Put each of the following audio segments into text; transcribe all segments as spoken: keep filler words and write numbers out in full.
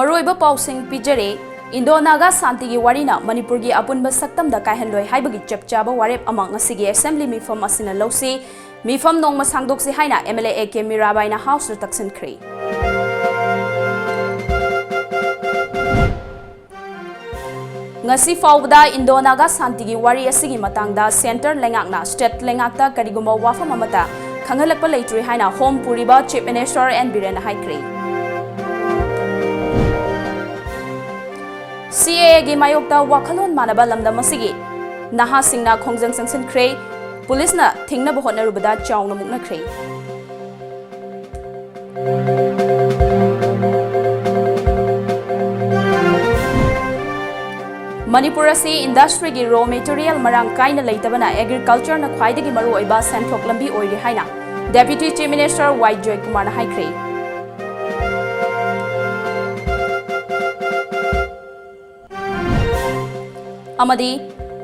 ꯃꯔꯨꯑꯣꯏꯕ ꯄꯥꯎꯁꯤꯡ ꯄꯤꯖꯔꯤ꯫ ꯏꯟꯗꯣ ꯅꯥꯒꯥ ꯁꯥꯟꯇꯤꯒꯤ ꯋꯥꯔꯤꯅ ꯃꯅꯤꯄꯨꯔꯒꯤ ꯑꯄꯨꯟꯕ ꯁꯛꯇꯝꯗ ꯀꯥꯏꯍꯟꯂꯣꯏ ꯍꯥꯏꯕꯒꯤ ꯆꯞ ꯆꯥꯕ ꯋꯥꯔꯦꯞ ꯑꯃ ꯉꯁꯤꯒꯤ ꯑꯦꯁꯦꯝꯕ꯭ꯂꯤ ꯃꯤꯐꯝ ꯑꯁꯤꯅ ꯂꯧꯁꯤ꯫ ꯃꯤꯐꯝ ꯅꯣꯡꯃ ꯁꯥꯡꯗꯣꯛꯁꯤ ꯍꯥꯏꯅ M L A A K ꯃꯤꯔꯥꯕꯥꯏꯅ ꯍꯥꯎꯁꯇ ꯇꯛꯁꯤꯟꯈ꯭ꯔꯦ꯫ ꯉꯁꯤ ꯐꯥꯎꯕꯗ ꯏꯟꯗꯣ ꯅꯥꯒꯥ ꯁꯥꯟꯇꯤꯒꯤ ꯋꯥꯔꯤ ꯑꯁꯤꯒꯤ ꯃꯇꯥꯡꯗ ꯁꯦꯟꯇꯔ ꯂꯩꯉꯥꯛꯅ ꯁ꯭ꯇꯦꯠ ꯂꯩꯉꯥꯛꯇ ꯀꯔꯤꯒꯨꯝꯕ ꯋꯥꯐꯝ ꯑꯃꯠꯇ ꯈꯪꯍꯜꯂꯛꯄ ꯂꯩꯇ꯭ꯔꯤ ꯍꯥꯏꯅ ꯍꯣꯝ ꯄꯨꯔꯤꯕ ꯆꯤꯐ ꯃꯤꯅꯤꯁꯇꯔ ꯑꯦꯟ ꯕꯤꯔꯦꯟꯅ ꯍꯥꯏꯈ꯭ꯔꯦ꯫ ꯁꯤ ꯑꯦ ꯑꯦꯒꯤ ꯃꯥꯌꯣꯛꯇ ꯋꯥꯈꯜꯂꯣꯟ ꯃꯥꯟꯅꯕ ꯂꯝꯗꯝ ꯑꯁꯤꯒꯤ ꯅꯍꯥꯁꯤꯡꯅ ꯈꯣꯡꯖꯪ ꯆꯪꯁꯤꯟꯈ꯭ꯔꯦ꯫ ꯄꯨꯂꯤꯁꯅ ꯊꯤꯡꯅꯕ ꯍꯣꯠꯅꯔꯨꯕꯗ ꯆꯥꯎꯅ ꯃꯨꯛꯅꯈ꯭ꯔꯦ꯫ ꯃꯅꯤꯄꯨꯔ ꯑꯁꯤ ꯏꯟꯗꯁꯇ꯭ꯔꯤꯒꯤ ꯔꯣ ꯃꯦꯇꯔꯤꯌꯦꯜ ꯃꯔꯥꯡ ꯀꯥꯏꯅ ꯂꯩꯇꯕꯅ ꯑꯦꯒ꯭ꯔꯤꯀꯜꯆꯔꯅ ꯈ꯭ꯋꯥꯏꯗꯒꯤ ꯃꯔꯨꯑꯣꯏꯕ ꯁꯦꯟꯊꯣꯛ ꯂꯝꯕꯤ ꯑꯣꯏꯔꯤ ꯍꯥꯏꯅ ꯗꯦꯄ꯭ꯌꯨꯇꯤ ꯆꯤꯐ ꯃꯤꯅꯤꯁꯇꯔ ꯋꯥꯏ ꯖꯣꯏꯀꯨꯃꯥꯔꯅ ꯍꯥꯏꯈ꯭ꯔꯦ꯫ ꯑꯃꯗꯤ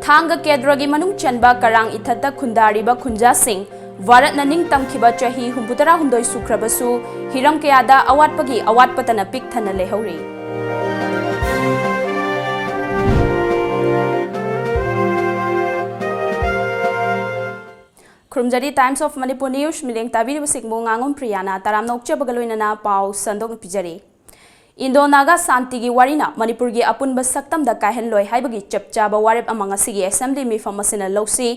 ꯊꯥꯡꯒ ꯀꯦꯟꯗ꯭ꯔꯒꯤ ꯃꯅꯨꯡ ꯆꯟꯕ ꯀꯔꯥꯡ ꯏꯊꯠꯇ ꯈꯨꯟꯗꯥꯔꯤꯕ ꯈꯨꯟꯖꯥꯁꯤꯡ, ꯚꯥꯔꯠꯅ ꯅꯤꯡꯇꯝꯈꯤꯕ ꯆꯍꯤ ꯍꯨꯝꯐꯨꯇꯔꯥꯍꯨꯝꯗꯣꯏ ꯁꯨꯈ꯭ꯔꯕꯁꯨ, ꯍꯤꯔꯝ ꯀꯌꯥꯗ ꯑꯋꯥꯠꯄꯒꯤ ꯑꯋꯥꯠꯄꯇꯅ ꯄꯤꯛ ꯊꯟꯅ ꯂꯩꯍꯧꯔꯤ꯫ ꯈꯨꯔꯨꯝꯖꯔꯤ Times of Manipur News ꯃꯤꯠꯌꯦꯡ ꯇꯥꯕꯤꯔꯤꯕꯁꯤꯡꯕꯨ ꯉꯥꯉꯣꯝ ꯄ꯭ꯔꯤꯌꯥꯅ ꯇꯔꯥꯝꯅ ꯑꯣꯛꯆꯕꯒ ꯂꯣꯏꯅꯅ ꯄꯥꯎ ꯁꯟꯗꯣꯛꯅ ꯄꯤꯖꯔꯤ꯫ ꯏꯟꯗꯣ ꯅꯥꯒꯥ ꯁꯥꯟꯇꯤꯒꯤ ꯋꯥꯔꯤꯅ ꯃꯅꯤꯄꯨꯔꯒꯤ ꯑꯄꯨꯟꯕ ꯁꯛꯇꯝꯗ ꯀꯥꯏꯍꯟꯂꯣꯏ ꯍꯥꯏꯕꯒꯤ ꯆꯞ ꯆꯥꯕ ꯋꯥꯔꯦꯞ ꯑꯃ ꯉꯁꯤꯒꯤ ꯑꯦꯁꯦꯝꯕ꯭ꯂꯤ ꯃꯤꯐꯝ ꯑꯁꯤꯅ ꯂꯧꯁꯤ꯫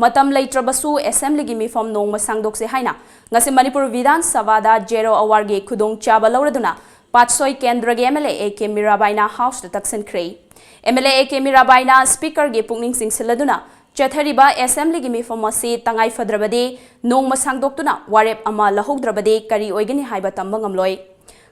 ꯃꯇꯝ ꯂꯩꯇ꯭ꯔꯕꯁꯨ ꯑꯦꯁꯦꯝꯕ꯭ꯂꯤꯒꯤ ꯃꯤꯐꯝ ꯅꯣꯡꯃ ꯁꯥꯡꯗꯣꯛꯁꯤ ꯍꯥꯏꯅ ꯉꯁꯤ ꯃꯅꯤꯄꯨꯔ ꯕꯤꯙꯥꯟ ꯁꯚꯥꯗ ꯖꯦꯔꯣ ꯑꯋꯥꯔꯒꯤ ꯈꯨꯗꯣꯡꯆꯥꯕ ꯂꯧꯔꯗꯨꯅ ꯄꯥꯠꯁꯣꯏ ꯀꯦꯟꯗ꯭ꯔꯒꯤ M L A A K ꯃꯤꯔꯥꯕꯥꯏꯅ ꯍꯥꯎꯁꯇ ꯇꯛꯁꯤꯟꯈ꯭ꯔꯦ꯫ M L A A K ꯃꯤꯔꯥꯕꯥꯏꯅ ꯁ꯭ꯄꯤꯀꯔꯒꯤ ꯄꯨꯛꯅꯤꯡ ꯆꯤꯡꯁꯤꯜꯂꯗꯨꯅ ꯆꯠꯊꯔꯤꯕ ꯑꯦꯁꯦꯝꯕ꯭ꯂꯤꯒꯤ ꯃꯤꯐꯝ ꯑꯁꯤ ꯇꯉꯥꯏ ꯐꯗ꯭ꯔꯕꯗꯤ ꯅꯣꯡꯃ ꯁꯥꯡꯗꯣꯛꯇꯨꯅ ꯋꯥꯔꯦꯞ ꯑꯃ ꯂꯧꯍꯧꯗ꯭ꯔꯕꯗꯤ ꯀꯔꯤ ꯑꯣꯏꯒꯅꯤ ꯍꯥꯏꯕ ꯇꯝꯕ ꯉꯝꯂꯣꯏ꯫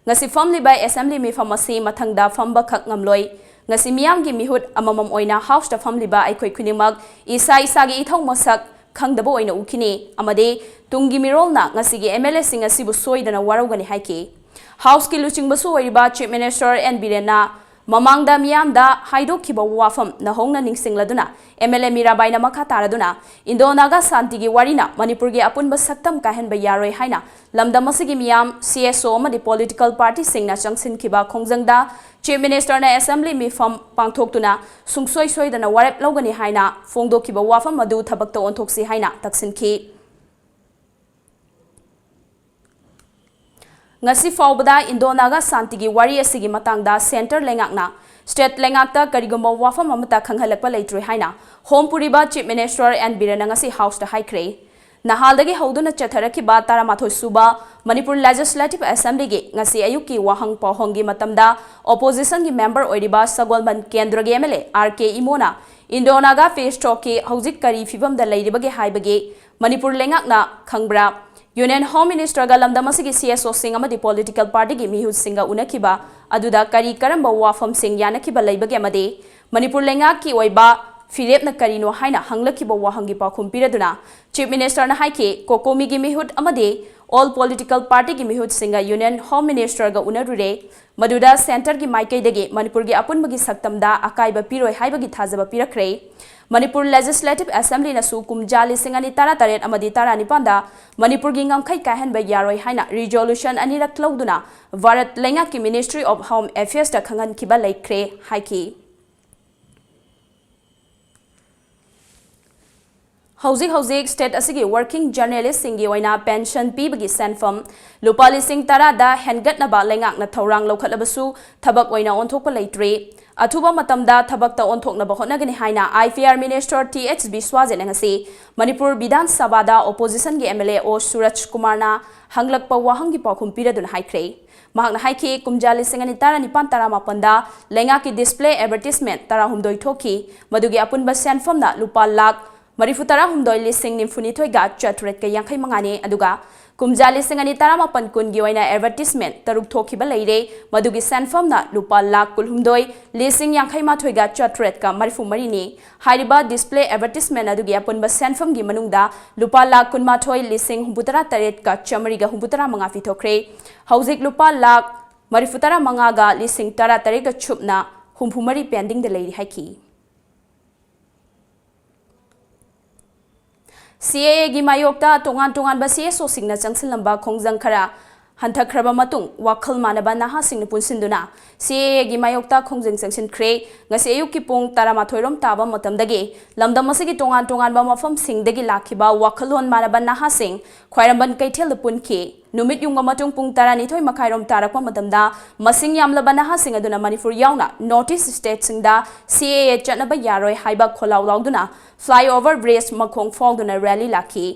ꯉꯁꯤ ꯐꯝꯂꯤꯕ ꯑꯦꯁꯦꯝꯕ꯭ꯂꯤ ꯃꯤꯐꯝ ꯑꯁꯤ ꯃꯊꯪꯗ ꯐꯝꯕꯈꯛ ꯉꯝꯂꯣꯏ꯫ ꯉꯁꯤ ꯃꯤꯌꯥꯝꯒꯤ ꯃꯤꯍꯨꯠ ꯑꯃꯃꯝ ꯑꯣꯏꯅ ꯍꯥꯎꯁꯇ ꯐꯝꯂꯤꯕ ꯑꯩꯈꯣꯏ ꯈꯨꯗꯤꯡꯃꯛ ꯏꯁꯥ ꯏꯁꯥꯒꯤ ꯏꯊꯧ ꯃꯁꯛ ꯈꯪꯗꯕ ꯑꯣꯏꯅ ꯎꯈꯤꯅꯤ ꯑꯃꯗꯤ ꯇꯨꯡꯒꯤ ꯃꯤꯔꯣꯜꯅ ꯉꯁꯤꯒꯤ ꯑꯦꯝ ꯑꯦꯜ ꯑꯦꯁꯤꯡ ꯑꯁꯤꯕꯨ ꯁꯣꯏꯗꯅ ꯋꯥꯔꯧꯒꯅꯤ ꯍꯥꯏꯈꯤ꯫ ꯍꯥꯎꯁꯀꯤ ꯂꯨꯆꯤꯡꯕꯁꯨ ꯑꯣꯏꯔꯤꯕ ꯆꯤꯐ ꯃꯤꯅꯤꯁꯇꯔ ꯑꯦꯟ ꯕꯤꯔꯦꯟꯅ ꯃꯃꯥꯡꯗ ꯃꯤꯌꯥꯝꯗ ꯍꯥꯏꯗꯣꯛꯈꯤꯕ ꯋꯥꯐꯝ ꯅꯧꯍꯧꯅ ꯅꯤꯡꯁꯤꯡꯂꯗꯨꯅ, ꯑꯦꯝ ꯑꯦꯜ ꯑꯦ ꯃꯤꯔꯥꯕꯥꯏꯅ ꯃꯈꯥ ꯇꯥꯔꯗꯨꯅ, ꯏꯟꯗꯣ ꯅꯥꯒꯥ ꯁꯥꯟꯇꯤꯒꯤ ꯋꯥꯔꯤꯅ ꯃꯅꯤꯄꯨꯔꯒꯤ ꯑꯄꯨꯟꯕ ꯁꯛꯇꯝ ꯀꯥꯏꯍꯟꯕ ꯌꯥꯔꯣꯏ ꯍꯥꯏꯅ ꯂꯝꯗꯝ ꯑꯁꯤꯒꯤ ꯃꯤꯌꯥꯝ, ꯁꯤ ꯑꯦꯁ ꯑꯣ ꯑꯃꯗꯤ ꯄꯣꯂꯤꯇꯤꯀꯦꯜ ꯄꯥꯔꯇꯤꯁꯤꯡꯅ ꯆꯪꯁꯤꯟꯈꯤꯕ ꯈꯣꯡꯖꯪꯗ ꯆꯤꯐ ꯃꯤꯅꯤꯁꯇꯔꯅ ꯑꯦꯁꯦꯝꯕ꯭ꯂꯤ ꯃꯤꯐꯝ ꯄꯥꯡꯊꯣꯛꯇꯨꯅ ꯁꯨꯡꯁꯣꯏ ꯁꯣꯏꯗꯅ ꯋꯥꯔꯦꯞ ꯂꯧꯒꯅꯤ ꯍꯥꯏꯅ ꯐꯣꯡꯗꯣꯛꯈꯤꯕ ꯋꯥꯐꯝ ꯑꯗꯨ ꯊꯕꯛꯇ ꯑꯣꯟꯊꯣꯛꯁꯤ ꯍꯥꯏꯅ ꯇꯛꯁꯤꯟꯈꯤ꯫ ꯉꯁꯤ ꯐꯥꯎꯕꯗ ꯏꯟꯗꯣ ꯅꯥꯒꯥ ꯁꯥꯟꯇꯤꯒꯤ ꯋꯥꯔꯤ ꯑꯁꯤꯒꯤ ꯃꯇꯥꯡꯗ ꯁꯦꯟꯇꯔ ꯂꯩꯉꯥꯛꯅ ꯁ꯭ꯇꯦꯠ ꯂꯩꯉꯥꯛꯇ ꯀꯔꯤꯒꯨꯝꯕ ꯋꯥꯐꯝ ꯑꯃꯠꯇ ꯈꯪꯍꯜꯂꯛꯄ ꯂꯩꯇ꯭ꯔꯦ ꯍꯥꯏꯅ ꯍꯣꯝ ꯄꯨꯔꯤꯕ ꯆꯤꯐ ꯃꯤꯅꯤꯁꯇꯔ ꯑꯦꯟ ꯕꯤꯔꯦꯟꯅ ꯉꯁꯤ ꯍꯥꯎꯁꯇ ꯍꯥꯏꯈ꯭ꯔꯦ꯫ ꯅꯍꯥꯜꯗꯒꯤ ꯍꯧꯗꯨꯅ ꯆꯠꯊꯔꯛꯈꯤꯕ ꯇꯔꯥꯃꯥꯊꯣꯏ ꯁꯨꯕ ꯃꯅꯤꯄꯨꯔ ꯂꯦꯖꯤꯁꯂꯦꯇꯤꯚ ꯑꯦꯁꯦꯝꯕ꯭ꯂꯤꯒꯤ ꯉꯁꯤ ꯑꯌꯨꯛꯀꯤ ꯋꯥꯍꯪ ꯄꯥꯎꯍꯪꯒꯤ ꯃꯇꯝꯗ ꯑꯣꯄꯣꯖꯤꯁꯟꯒꯤ ꯃꯦꯝꯕꯔ ꯑꯣꯏꯔꯤꯕ ꯁꯒꯣꯜꯕꯟ ꯀꯦꯟꯗ꯭ꯔꯒꯤ M L A R K ꯏꯃꯣꯅ ꯏꯟꯗꯣ ꯅꯥꯒꯥ ꯄꯤꯁ ꯇꯣꯛꯀꯤ ꯍꯧꯖꯤꯛ ꯀꯔꯤ ꯐꯤꯕꯝꯗ ꯂꯩꯔꯤꯕꯒꯦ ꯍꯥꯏꯕꯒꯤ ꯃꯅꯤꯄꯨꯔ ꯂꯩꯉꯥꯛꯅ ꯈꯪꯕ꯭ꯔꯥ? ꯌꯨꯅꯤꯌꯟ ꯍꯣꯝ ꯃꯤꯅꯤꯁꯇꯔꯒ ꯂꯝꯗꯝ ꯑꯁꯤꯒꯤ ꯁꯤ ꯑꯦꯁ ꯑꯣꯁꯤꯡ ꯑꯃꯗꯤ ꯄꯣꯂꯤꯇꯤꯀꯦꯜ ꯄꯥꯔꯇꯤꯒꯤ ꯃꯤꯍꯨꯠꯁꯤꯡꯒ ꯎꯅꯈꯤꯕ ꯑꯗꯨꯗ ꯀꯔꯤ ꯀꯔꯝꯕ ꯋꯥꯐꯝꯁꯤꯡ ꯌꯥꯅꯈꯤꯕ ꯂꯩꯕꯒꯦ ꯑꯃꯗꯤ ꯃꯅꯤꯄꯨꯔ ꯂꯩꯉꯥꯛꯀꯤ ꯑꯣꯏꯕ ꯐꯤꯔꯦꯞꯅ ꯀꯔꯤꯅꯣ ꯍꯥꯏꯅ ꯍꯪꯂꯛꯈꯤꯕ ꯋꯥꯍꯪꯒꯤ ꯄꯥꯎꯈꯨꯝ ꯄꯤꯔꯗꯨꯅ ꯆꯤꯐ ꯃꯤꯅꯤꯁꯇꯔꯅ ꯍꯥꯏꯈꯤ, ꯀꯣꯀꯣꯃꯤꯒꯤ ꯃꯤꯍꯨꯠ ꯑꯃꯗꯤ ꯑꯣꯜ ꯄꯣꯂꯤꯇꯤꯀꯦꯜ ꯄꯥꯔꯇꯤꯒꯤ ꯃꯤꯍꯨꯠꯁꯤꯡꯒ ꯌꯨꯅꯤꯌꯟ ꯍꯣꯝ ꯃꯤꯅꯤꯁꯇꯔꯒ ꯎꯅꯔꯨꯔꯦ꯫ ꯃꯗꯨꯗ ꯁꯦꯟꯇꯔꯒꯤ ꯃꯥꯏꯀꯩꯗꯒꯤ ꯃꯅꯤꯄꯨꯔꯒꯤ ꯑꯄꯨꯟꯕꯒꯤ ꯁꯛꯇꯝꯗ ꯑꯀꯥꯏꯕ ꯄꯤꯔꯣꯏ ꯍꯥꯏꯕꯒꯤ ꯊꯥꯖꯕ ꯄꯤꯔꯛꯈ꯭ꯔꯦ꯫ ꯃꯅꯤꯄꯨꯔ ꯂꯦꯖꯤꯁꯂꯦꯇꯤꯚ ꯑꯦꯁꯦꯝꯕ꯭ꯂꯤꯅꯁꯨ ꯀꯨꯝꯖꯥ ꯂꯤꯁꯤꯡ ꯑꯅꯤ ꯇꯔꯥꯇꯔꯦꯠ ꯑꯃꯗꯤ ꯇꯔꯥꯅꯤꯄꯥꯟꯗ ꯃꯅꯤꯄꯨꯔꯒꯤ ꯉꯝꯈꯩ ꯀꯥꯏꯍꯟꯕ ꯌꯥꯔꯣꯏ ꯍꯥꯏꯅ ꯔꯤꯖꯣꯂꯨꯁꯟ ꯑꯅꯤꯔꯛ ꯂꯧꯗꯨꯅ ꯚꯥꯔꯠ ꯂꯩꯉꯥꯛꯀꯤ ꯃꯤꯅꯤꯁꯇ꯭ꯔꯤ ꯑꯣꯐ ꯍꯣꯝ ꯑꯦꯐꯤꯌꯔꯁꯇ ꯈꯪꯍꯟꯈꯤꯕ ꯂꯩꯈ꯭ꯔꯦ ꯍꯥꯏꯈꯤ꯫ ꯍꯧꯖꯤꯛ ꯍꯧꯖꯤꯛ ꯁ꯭ꯇꯦꯠ ꯑꯁꯤꯒꯤ ꯋꯥꯔꯀꯤꯡ ꯖꯔꯅꯦꯂꯤꯁꯁꯤꯡꯒꯤ ꯑꯣꯏꯅ ꯄꯦꯟꯁꯟ ꯄꯤꯕꯒꯤ ꯁꯦꯟꯐꯝ ꯂꯨꯄꯥ ꯂꯤꯁꯤꯡ ꯇꯔꯥꯗ ꯍꯦꯟꯒꯠꯅꯕ ꯂꯩꯉꯥꯛꯅ ꯊꯧꯔꯥꯡ ꯂꯧꯈꯠꯂꯕꯁꯨ ꯊꯕꯛ ꯑꯣꯏꯅ ꯑꯣꯟꯊꯣꯛꯄ ꯂꯩꯇ꯭ꯔꯤ꯫ ꯑꯊꯨꯕ ꯃꯇꯝꯗ ꯊꯕꯛꯇ ꯑꯣꯟꯊꯣꯛꯅꯕ ꯍꯣꯠꯅꯒꯅꯤ ꯍꯥꯏꯅ I P R minister T H ꯕꯤꯁ꯭ꯋꯥꯖꯤꯠꯅ ꯉꯁꯤ ꯃꯅꯤꯄꯨꯔ ꯕꯤꯙꯥꯟ ꯁꯚꯥꯗ ꯑꯣꯄꯣꯖꯤꯁꯟꯒꯤ ꯑꯦꯝ ꯑꯦꯜ ꯑꯦ ꯑꯣ ꯁꯨꯔꯖ ꯀꯨꯃꯥꯔꯅ ꯍꯪꯂꯛꯄ ꯋꯥꯍꯪꯒꯤ ꯄꯥꯎꯈꯨꯝ ꯄꯤꯔꯗꯨꯅ ꯍꯥꯏꯈ꯭ꯔꯦ꯫ ꯃꯍꯥꯛꯅ ꯍꯥꯏꯈꯤ, ꯀꯨꯝꯖꯥ ꯂꯤꯁꯤꯡ ꯑꯅꯤ ꯇꯔꯥꯅꯤꯄꯥꯟ ꯇꯔꯥꯃꯥꯄꯟꯗ ꯂꯩꯉꯥꯛꯀꯤ ꯗꯤꯁꯄ꯭ꯂꯦ ꯑꯦꯗꯚꯔꯇꯤꯁꯃꯦꯟ ꯇꯔꯥꯍꯨꯝꯗꯣꯏ ꯊꯣꯛꯈꯤ꯫ ꯃꯗꯨꯒꯤ ꯑꯄꯨꯟꯕ ꯁꯦꯟꯐꯝꯅ ꯂꯨꯄꯥ ꯂꯥꯈ ꯃꯔꯤꯐꯨ ꯇꯔꯥꯍꯨꯝꯗꯣꯏ ꯂꯤꯁꯤꯡ ꯅꯤꯐꯨꯅꯤꯊꯣꯏꯒ ꯆꯥꯇ꯭ꯔꯦꯠꯀ ꯌꯥꯡꯈꯩ ꯃꯉꯥꯅꯤ꯫ ꯑꯗꯨꯒ ꯀꯨꯝꯖꯥ ꯂꯤꯁꯤꯡ ꯑꯅꯤ ꯇꯔꯥꯃꯥꯄꯟ ꯀꯨꯟꯒꯤ ꯑꯣꯏꯅ ꯑꯦꯗꯚꯔꯇꯤꯁꯃꯦꯟ ꯇꯔꯨꯛ ꯊꯣꯛꯈꯤꯕ ꯂꯩꯔꯦ꯫ ꯃꯗꯨꯒꯤ ꯁꯦꯟꯐꯝꯅ ꯂꯨꯄꯥ ꯂꯥꯈ ꯀꯨꯟꯍꯨꯝꯗꯣꯏ ꯂꯤꯁꯤꯡ ꯌꯥꯡꯈꯩ ꯃꯥꯊꯣꯏꯒ ꯆꯥꯇ꯭ꯔꯦꯠꯀ ꯃꯔꯤꯐꯨ ꯃꯔꯤꯅꯤ꯫ ꯍꯥꯏꯔꯤꯕ ꯗꯤꯁꯄ꯭ꯂꯦ ꯑꯦꯗꯚꯔꯇꯤꯁꯃꯦꯟ ꯑꯗꯨꯒꯤ ꯑꯄꯨꯟꯕ ꯁꯦꯟꯐꯝꯒꯤ ꯃꯅꯨꯡꯗ ꯂꯨꯄꯥ ꯂꯥꯈ ꯀꯨꯟꯃꯥꯊꯣꯏ ꯂꯤꯁꯤꯡ ꯍꯨꯝꯐꯨꯇꯔꯥ ꯇꯔꯦꯠꯀ ꯆꯥꯃꯔꯤꯒ ꯍꯨꯝꯐꯨꯇꯔꯥ ꯃꯉꯥ ꯄꯤꯊꯣꯛꯈ꯭ꯔꯦ꯫ ꯍꯧꯖꯤꯛ ꯂꯨꯄꯥ ꯂꯥꯈ ꯃꯔꯤꯐꯨ ꯇꯔꯥ ꯃꯉꯥꯒ ꯂꯤꯁꯤꯡ ꯇꯔꯥ ꯇꯔꯦꯠꯀ ꯆꯨꯞꯅ ꯍꯨꯝꯐꯨ ꯃꯔꯤ pendingꯗ ꯂꯩꯔꯤ ꯍꯥꯏꯈꯤ꯫ CAAꯒꯤ ꯃꯥꯌꯣꯛꯇ ꯇꯣꯉꯥꯟ ꯇꯣꯉꯥꯟꯕ CSOꯁꯤꯡꯅ ꯆꯪꯁꯤꯜꯂꯝꯕ ꯈꯣꯡꯖꯪ ꯈꯔ ꯍꯟꯊꯈ꯭ꯔꯕ ꯃꯇꯨꯡ ꯋꯥꯈꯜ ꯃꯥꯟꯅꯕ ꯅꯍꯥꯁꯤꯡꯅ ꯄꯨꯟꯁꯤꯟꯗꯨꯅ CAAꯒꯤ ꯃꯥꯌꯣꯛꯇ ꯈꯣꯡꯖꯪ ꯆꯪꯁꯤꯟꯈ꯭ꯔꯦ꯫ ꯉꯁꯤ ꯑꯌꯨꯛꯀꯤ ꯄꯨꯡ ꯇꯔꯥꯃꯥꯊꯣꯏ ꯔꯣꯝ ꯇꯥꯕ ꯃꯇꯝꯗꯒꯤ ꯂꯝꯗꯝ ꯑꯁꯤꯒꯤ ꯇꯣꯉꯥꯟ ꯇꯣꯉꯥꯟꯕ ꯃꯐꯝꯁꯤꯡꯗꯒꯤ ꯂꯥꯛꯈꯤꯕ ꯋꯥꯈꯜꯂꯣꯟ ꯃꯥꯟꯅꯕ ꯅꯍꯥꯁꯤꯡ ꯈ꯭ꯋꯥꯏꯔꯝꯕꯟ ꯀꯩꯊꯦꯜꯗ ꯄꯨꯟꯈꯤ꯫ ꯅꯨꯃꯤꯠ ꯌꯨꯡꯕ ꯃꯇꯨꯡ ꯄꯨꯡ ꯇꯔꯥꯅꯤꯊꯣꯏ ꯃꯈꯥꯏ ꯔꯣꯝ ꯇꯥꯔꯛꯄ ꯃꯇꯝꯗ ꯃꯁꯤꯡ ꯌꯥꯝꯂꯕ ꯅꯍꯥꯁꯤꯡ ꯑꯗꯨꯅ ꯃꯅꯤꯄꯨꯔ ꯌꯥꯎꯅ North East stateꯁꯤꯡꯗ CAA ꯆꯠꯅꯕ ꯌꯥꯔꯣꯏ ꯍꯥꯏꯕ ꯈꯣꯜꯂꯥꯎ ꯂꯥꯎꯗꯨꯅ flyover bridge ꯃꯈꯣꯡ ꯐꯥꯎꯗꯨꯅ rally ꯂꯥꯛꯈꯤ꯫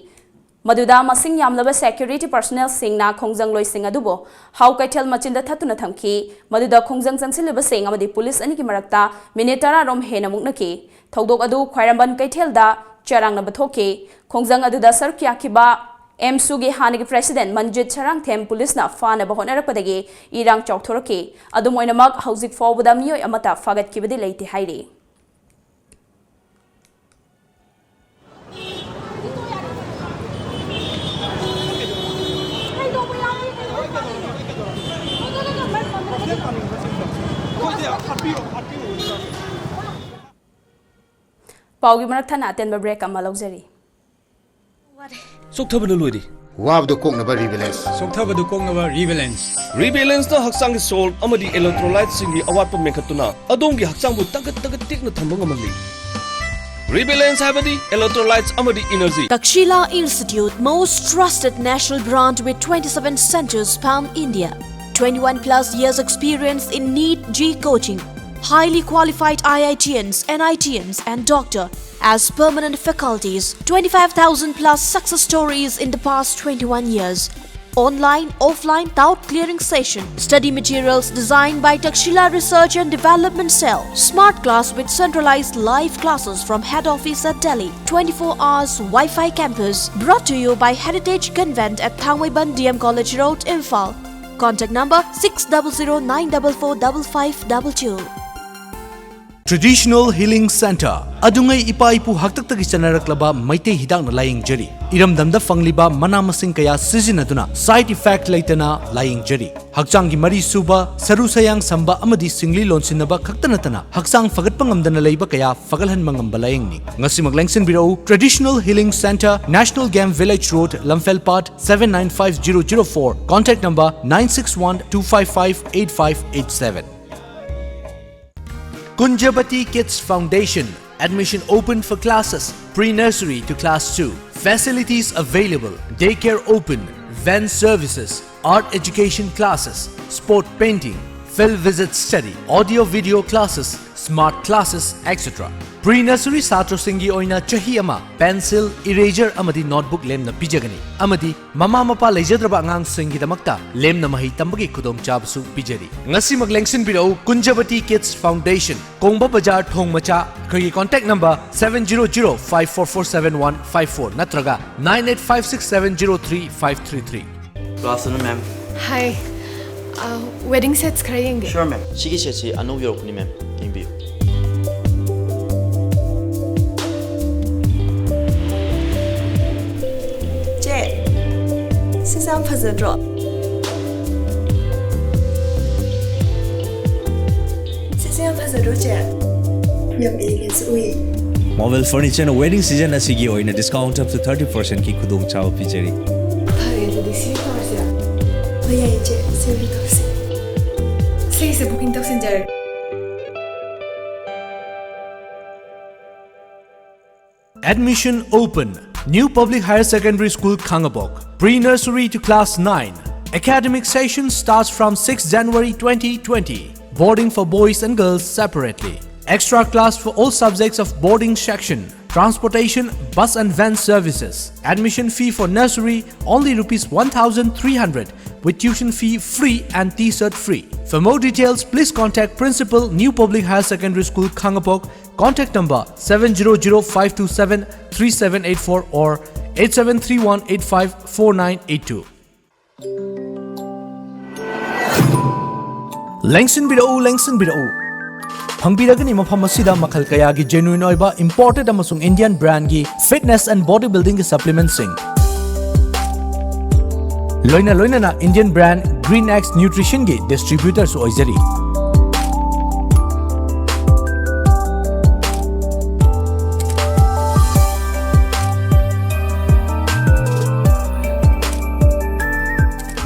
ꯃꯗꯨꯗ ꯃꯁꯤꯡ ꯌꯥꯝꯂꯕ security personnelꯁꯤꯡꯅ ꯈꯣꯡꯖꯪꯂꯣꯏꯁꯤꯡ ꯑꯗꯨꯕꯨ ꯍꯥꯎ ꯀꯩꯊꯦꯜ ꯃꯆꯤꯟꯗ ꯊꯠꯇꯨꯅ ꯊꯝꯈꯤ꯫ ꯃꯗꯨꯗ ꯈꯣꯡꯖꯪ ꯆꯪꯁꯤꯜꯂꯤꯕꯁꯤꯡ ꯑꯃꯗꯤ ꯄꯨꯂꯤꯁ ꯑꯅꯤꯒꯤ ꯃꯔꯛꯇ ꯃꯤꯅꯤꯠ ꯇꯔꯥ ꯔꯣꯝ ꯍꯦꯟꯅ ꯃꯨꯛꯅꯈꯤ꯫ ꯊꯧꯗꯣꯛ ꯑꯗꯨ ꯈ꯭ꯋꯥꯏꯔꯝꯕꯟ ꯀꯩꯊꯦꯜꯗ ꯆꯔꯥꯡꯅꯕ ꯊꯣꯛꯈꯤ꯫ ꯈꯣꯡꯖꯪ ꯑꯗꯨꯗ ꯁꯔꯨꯛ ꯌꯥꯈꯤꯕ AMSUꯒꯤ ꯍꯥꯟꯅꯒꯤ president ꯃꯟꯖꯤꯠ ꯁꯔꯥꯡꯊꯦꯝ ꯄꯨꯂꯤꯁꯅ ꯐꯥꯅꯕ ꯍꯣꯠꯅꯔꯛꯄꯗꯒꯤ ꯏꯔꯥꯡ ꯆꯥꯎꯊꯣꯔꯛꯈꯤ꯫ ꯑꯗꯨꯝ ꯑꯣꯏꯅꯃꯛ, ꯍꯧꯖꯤꯛ ꯐꯥꯎꯕꯗ ꯃꯤꯑꯣꯏ ꯑꯃꯠꯇ ꯐꯥꯒꯠꯈꯤꯕꯗꯤ ꯂꯩꯇꯦ ꯍꯥꯏꯔꯤ꯫ ꯄꯥꯎꯒꯤ ꯃꯔꯛ ꯊꯠꯅ ꯑꯇꯦꯟꯕ break ꯑꯃ ꯂꯧꯖꯔꯤ꯫ ꯆꯣꯛꯊꯕꯅ ꯂꯣꯏꯔꯦ꯫ ꯋꯥꯕꯗꯨ ꯀꯣꯛꯅꯕ Rebalance꯫ ꯆꯣꯛꯊꯕꯗꯨ ꯀꯣꯛꯅꯕ Rebalance꯫ Rebalanceꯅ ꯍꯛꯆꯥꯡꯒꯤ salt ꯑꯃꯗꯤ electrolyteꯁꯤꯡꯒꯤ ꯑꯋꯥꯠꯄ ꯃꯦꯟꯈꯠꯇꯨꯅ ꯑꯗꯣꯝꯒꯤ ꯍꯛꯆꯥꯡꯕꯨ ꯇꯒꯠ ꯇꯒꯠ ꯇꯦꯛꯅ ꯊꯝꯕ ꯉꯝꯍꯜꯂꯤ꯫ Rebalance ꯍꯥꯏꯕꯗꯤ electrolytes ꯑꯃꯗꯤ energy꯫ Takshila Institute, most trusted national brand with twenty-seven centers pan India. Twenty-one plus years experience in NEET J E E coaching. Highly qualified IITians, NITians, and doctor as permanent faculties. Twenty-five thousand plus success stories in the past twenty-one years. Online, offline, doubt clearing session. Study materials designed by Takshila Research and Development Cell. Smart class with centralized live classes from head office at Delhi. Twenty-four hours Wi-Fi campus. Brought to you by Heritage Convent at Thangmeiban D M College Road, Imphal. Contact number six double zero nine double four double five double two. Traditional Healing Center, ꯑꯗꯨꯉꯩ ꯏꯄꯥ ꯏꯄꯨ ꯍꯥꯛꯇꯛꯇꯒꯤ ꯆꯠꯅꯔꯛꯂꯕ ꯃꯩꯇꯩ ꯍꯤꯗꯥꯛꯅ ꯂꯥꯌꯦꯡꯖꯔꯤ꯫ ꯏꯔꯝꯗꯝꯗ ꯐꯪꯂꯤꯕ ꯃꯅꯥ ꯃꯁꯤꯡ ꯀꯌꯥ ꯁꯤꯖꯤꯟꯅꯗꯨꯅ side effect ꯂꯩꯇꯅ ꯂꯥꯌꯦꯡꯖꯔꯤ꯫ ꯍꯛꯆꯥꯡꯒꯤ ꯃꯔꯤ ꯁꯨꯕ, ꯁꯔꯨ ꯁꯌꯥꯡ ꯁꯝꯕ ꯑꯃꯗꯤ ꯁꯤꯡꯂꯤ ꯂꯣꯟꯁꯤꯟꯅꯕ ꯈꯛꯇ ꯅꯠꯇꯅ ꯍꯛꯆꯥꯡ ꯐꯒꯠꯄ ꯉꯝꯗꯅ ꯂꯩꯕ ꯀꯌꯥ ꯐꯒꯠꯍꯟꯕ ꯉꯝꯕ ꯂꯥꯌꯦꯡꯅꯤ꯫ ꯉꯁꯤꯃꯛ ꯂꯦꯡꯁꯤꯟꯕꯤꯔꯛꯎ, Traditional Healing Center, National Game Village Road, Lamphel Pat, seven nine five zero zero four, contact number nine six one two five five eight five eight seven. Kunjabati Kids Foundation. Admission open for classes, pre-nursery to class two. Facilities available: daycare open, van services, art education classes, spot painting, field visit study, audio video classes, smart classes, et cetera. Pre-nursery ꯁꯥꯇ꯭ꯔꯁꯤꯡꯒꯤ ꯑꯣꯏꯅ ꯆꯍꯤ ꯑꯃ pencil, eraser ꯑꯃꯗꯤ notebook ꯂꯦꯝꯅ ꯄꯤꯖꯒꯅꯤ, ꯑꯃꯗꯤ ꯃꯃꯥ ꯃꯄꯥ ꯂꯩꯖꯗ꯭ꯔꯕ ꯑꯉꯥꯡꯁꯤꯡꯒꯤꯗꯃꯛꯇ ꯂꯦꯝꯅ ꯃꯍꯩ ꯇꯝꯕꯒꯤ ꯈꯨꯗꯣꯡꯆꯥꯕꯁꯨ ꯄꯤꯖꯔꯤ꯫ ꯉꯁꯤꯃꯛ ꯂꯦꯡꯁꯤꯟꯕꯤꯔꯛꯎ, Kunjabati Kids Foundation, ꯀꯣꯡꯕ ꯕꯖꯥꯔ, ꯊꯣꯡ ꯃꯆꯥ꯫ ꯑꯩꯈꯣꯏꯒꯤ contact number seven zero zero five four four seven one five four ꯅꯠꯇ꯭ꯔꯒ nine eight five six seven zero three five three three꯫ Good afternoon, ma'am. Hi. Uh, wedding sets ꯈꯔ ꯌꯦꯡꯒꯦ꯫ Sure, ma'am. ꯁꯤꯒꯤ setꯁꯤ ꯑꯅꯧꯕ ꯌꯧꯔꯛꯄꯅꯤ, ma'am. ꯌꯦꯡꯕꯤꯌꯨ꯫ ꯆꯦ, ꯁꯤꯁꯦ ꯌꯥꯝ ꯐꯖꯗ꯭ꯔꯣ? ꯁꯤꯁꯦ ꯌꯥꯝ ꯐꯖꯗ꯭ꯔꯣ, ꯆꯦ? ꯌꯥꯝ ꯏꯪꯉꯦ, ꯆꯦ, ꯎꯏ꯫ Marvel Furnitureꯅ wedding season ꯑꯁꯤꯒꯤ ꯑꯣꯏꯅ discount up to thirty percentꯀꯤ ꯈꯨꯗꯣꯡꯆꯥꯕ ꯄꯤꯖꯔꯤ꯫ ꯐꯔꯦ, ꯑꯗꯨꯗꯤ ꯁꯤ ꯇꯧꯔꯁꯤꯔꯥ? ꯍꯣꯏ, ꯌꯥꯏꯌꯦ, ꯆꯦ, ꯁꯤ ꯑꯣꯏꯅ ꯇꯧꯁꯤ꯫ ꯁꯤꯒꯤꯁꯦ booking ꯇꯧꯁꯤꯟꯖꯔꯒꯦ꯫ Admission open. New Public Higher Secondary School, Khangabok. Pre-nursery to class nine. Academic session starts from sixth January twenty twenty. Boarding for boys and girls separately. Extra class for all subjects of boarding section. Transportation, bus and van services. Admission fee for nursery only rupees one thousand three hundred, with tuition fee free and T-shirt free. For more details, please contact Principal, New Public Higher Secondary School, Khangapok. Contact number seven zero zero five two seven three seven eight four or eight seven three one eight five four nine eight two. ꯂꯦꯡꯁꯤꯟꯕꯤꯔꯛꯎ, ꯂꯦꯡꯁꯤꯟꯕꯤꯔꯛꯎ꯫ ꯐꯪꯕꯤꯔꯒꯅꯤ ꯃꯐꯝ ꯑꯁꯤꯗ ꯃꯈꯜ ꯀꯌꯥꯒꯤ genuine ꯑꯣꯏꯕ imported ꯑꯃꯁꯨꯡ Indian brandꯒꯤ fitness and body buildingꯒꯤ supplementꯁꯤꯡ, ꯂꯣꯏꯅ ꯂꯣꯏꯅꯅ Indian brand Green X Nutritionꯒꯤ distributorꯁꯨ ꯑꯣꯏꯖꯔꯤ꯫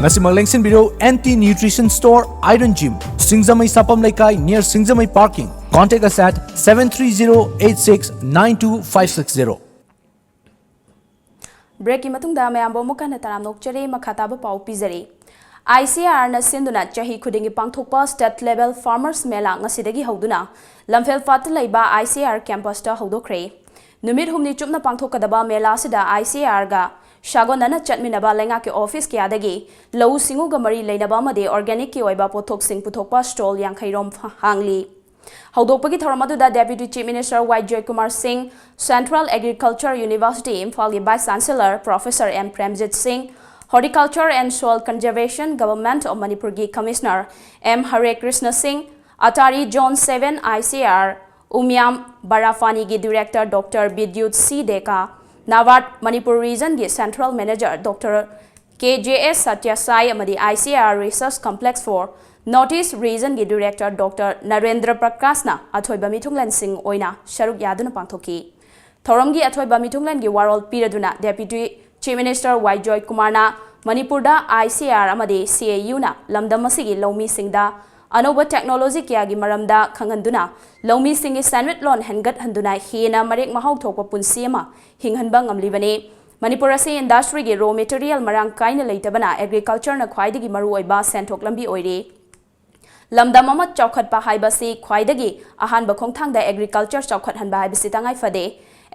ꯉꯁꯤꯃꯛ ꯂꯦꯡꯁꯤꯟꯕꯤꯔꯣ, N T Nutrition Store, Iron Gym, ꯁꯤꯡꯖꯃꯩ ꯁꯥꯄꯝ ꯂꯩꯀꯥꯏ, near Singjamei parking꯫ Contact us at seven three zero eight six nine two five six zero꯫ Breakꯀꯤ ꯃꯇꯨꯡꯗ ꯃꯌꯥꯝꯕꯨ ꯑꯃꯨꯛ ꯍꯟꯅ ꯇꯔꯥꯝꯅ ꯑꯣꯛꯆꯔꯤ꯫ ꯃꯈꯥ ꯇꯥꯕ ꯄꯥꯎ ꯄꯤꯖꯔꯤ꯫ I C R ꯅ ꯁꯤꯟꯗꯨꯅ ꯆꯍꯤ ꯈꯨꯗꯤꯡꯒꯤ ꯄꯥꯡꯊꯣꯛꯄ State Level Farmers Mela ꯉꯁꯤꯗꯒꯤ ꯍꯧꯗꯨꯅ ꯂꯝꯐꯦꯜ ꯐꯥꯠꯇ ꯂꯩꯕ I C R campusꯇ ꯍꯧꯗꯣꯛꯈ꯭ꯔꯦ꯫ ꯅꯨꯃꯤꯠ ꯍꯨꯝꯅꯤ ꯆꯨꯞꯅ ꯄꯥꯡꯊꯣꯛꯀꯗꯕ ꯃꯦꯂꯥ ꯑꯁꯤꯗ I C R ꯒ ꯁꯥꯒꯣꯟꯅꯅ ꯆꯠꯃꯤꯟꯅꯕ ꯂꯩꯉꯥꯛꯀꯤ office ꯀꯌꯥꯗꯒꯤ ꯂꯧꯎ ꯁꯤꯡꯎꯒ ꯃꯔꯤ ꯂꯩꯅꯕ ꯑꯃꯗꯤ organicꯀꯤ ꯑꯣꯏꯕ ꯄꯣꯠꯊꯣꯛꯁꯤꯡ ꯄꯨꯊꯣꯛꯄ stall ꯌꯥꯡꯈꯩ ꯔꯣꯝ ꯍꯥꯡꯂꯤ꯫ ꯍꯧꯗꯣꯛꯄꯒꯤ ꯊꯧꯔꯝ ꯑꯗꯨꯗ Deputy Chief Minister Y Joykumar Singh, Central Agriculture University ꯏꯝꯐꯥꯜꯒꯤ Vice Chancellor Professor M Premjit Singh, Horticulture and Soil Conservation Government of Manipurꯒꯤ Commissioner M Hare Krishna Singh, Atari Zone seven I C R Umyam Barafaniꯒꯤ Director Doctor Bidyut C Deka, NABARD Manipur Regionꯒꯤ Central Manager Doctor K J S Satyasai ꯑꯃꯗꯤ I C R Research Complex for North East Regionꯒꯤ Director Doctor Narendra Prakashꯅ ꯑꯊꯣꯏꯕ ꯃꯤꯊꯨꯡꯂꯦꯟꯁꯤꯡ ꯑꯣꯏꯅ ꯁꯔꯨꯛ ꯌꯥꯗꯨꯅ ꯄꯥꯡꯊꯣꯛꯈꯤ꯫ ꯊꯧꯔꯝꯒꯤ ꯑꯊꯣꯏꯕ ꯃꯤꯊꯨꯡꯂꯦꯟꯒꯤ ꯋꯥꯔꯣꯜ ꯄꯤꯔꯗꯨꯅ Deputy Chief Minister Y Joykumarꯅ ꯃꯅꯤꯄꯨꯔꯗ I C R ꯑꯃꯗꯤ C A Uꯅ ꯂꯝꯗꯝ ꯑꯁꯤꯒꯤ ꯂꯧꯃꯤꯁꯤꯡꯗ ꯑꯅꯧꯕ technology ꯀꯌꯥꯒꯤ ꯃꯔꯝꯗ ꯈꯪꯍꯟꯗꯨꯅ ꯂꯧꯃꯤꯁꯤꯡꯒꯤ ꯁꯦꯟꯃꯤꯠꯂꯣꯟ ꯍꯦꯟꯒꯠꯍꯟꯗꯨꯅ ꯍꯦꯟꯅ ꯃꯔꯦꯛ ꯃꯍꯥꯎ ꯊꯣꯛꯄ ꯄꯨꯟꯁꯤ ꯑꯃ ꯍꯤꯡꯍꯟꯕ ꯉꯝꯂꯤꯕꯅꯤ꯫ ꯃꯅꯤꯄꯨꯔ ꯑꯁꯤ industryꯒꯤ raw material ꯃꯔꯥꯡ ꯀꯥꯏꯅ ꯂꯩꯇꯕꯅ agricultureꯅ ꯈ꯭ꯋꯥꯏꯗꯒꯤ ꯃꯔꯨꯑꯣꯏꯕ ꯁꯦꯟꯊꯣꯛ ꯂꯝꯕꯤ ꯑꯣꯏꯔꯤ꯫ ꯂꯝꯗꯝ ꯑꯃ ꯆꯥꯎꯈꯠꯄ ꯍꯥꯏꯕꯁꯤ ꯈ꯭ꯋꯥꯏꯗꯒꯤ ꯑꯍꯥꯟꯕ ꯈꯣꯡꯊꯥꯡꯗ agriculture ꯆꯥꯎꯈꯠꯍꯟꯕ ꯍꯥꯏꯕꯁꯤ ꯇꯉꯥꯏ ꯐꯗꯦ꯫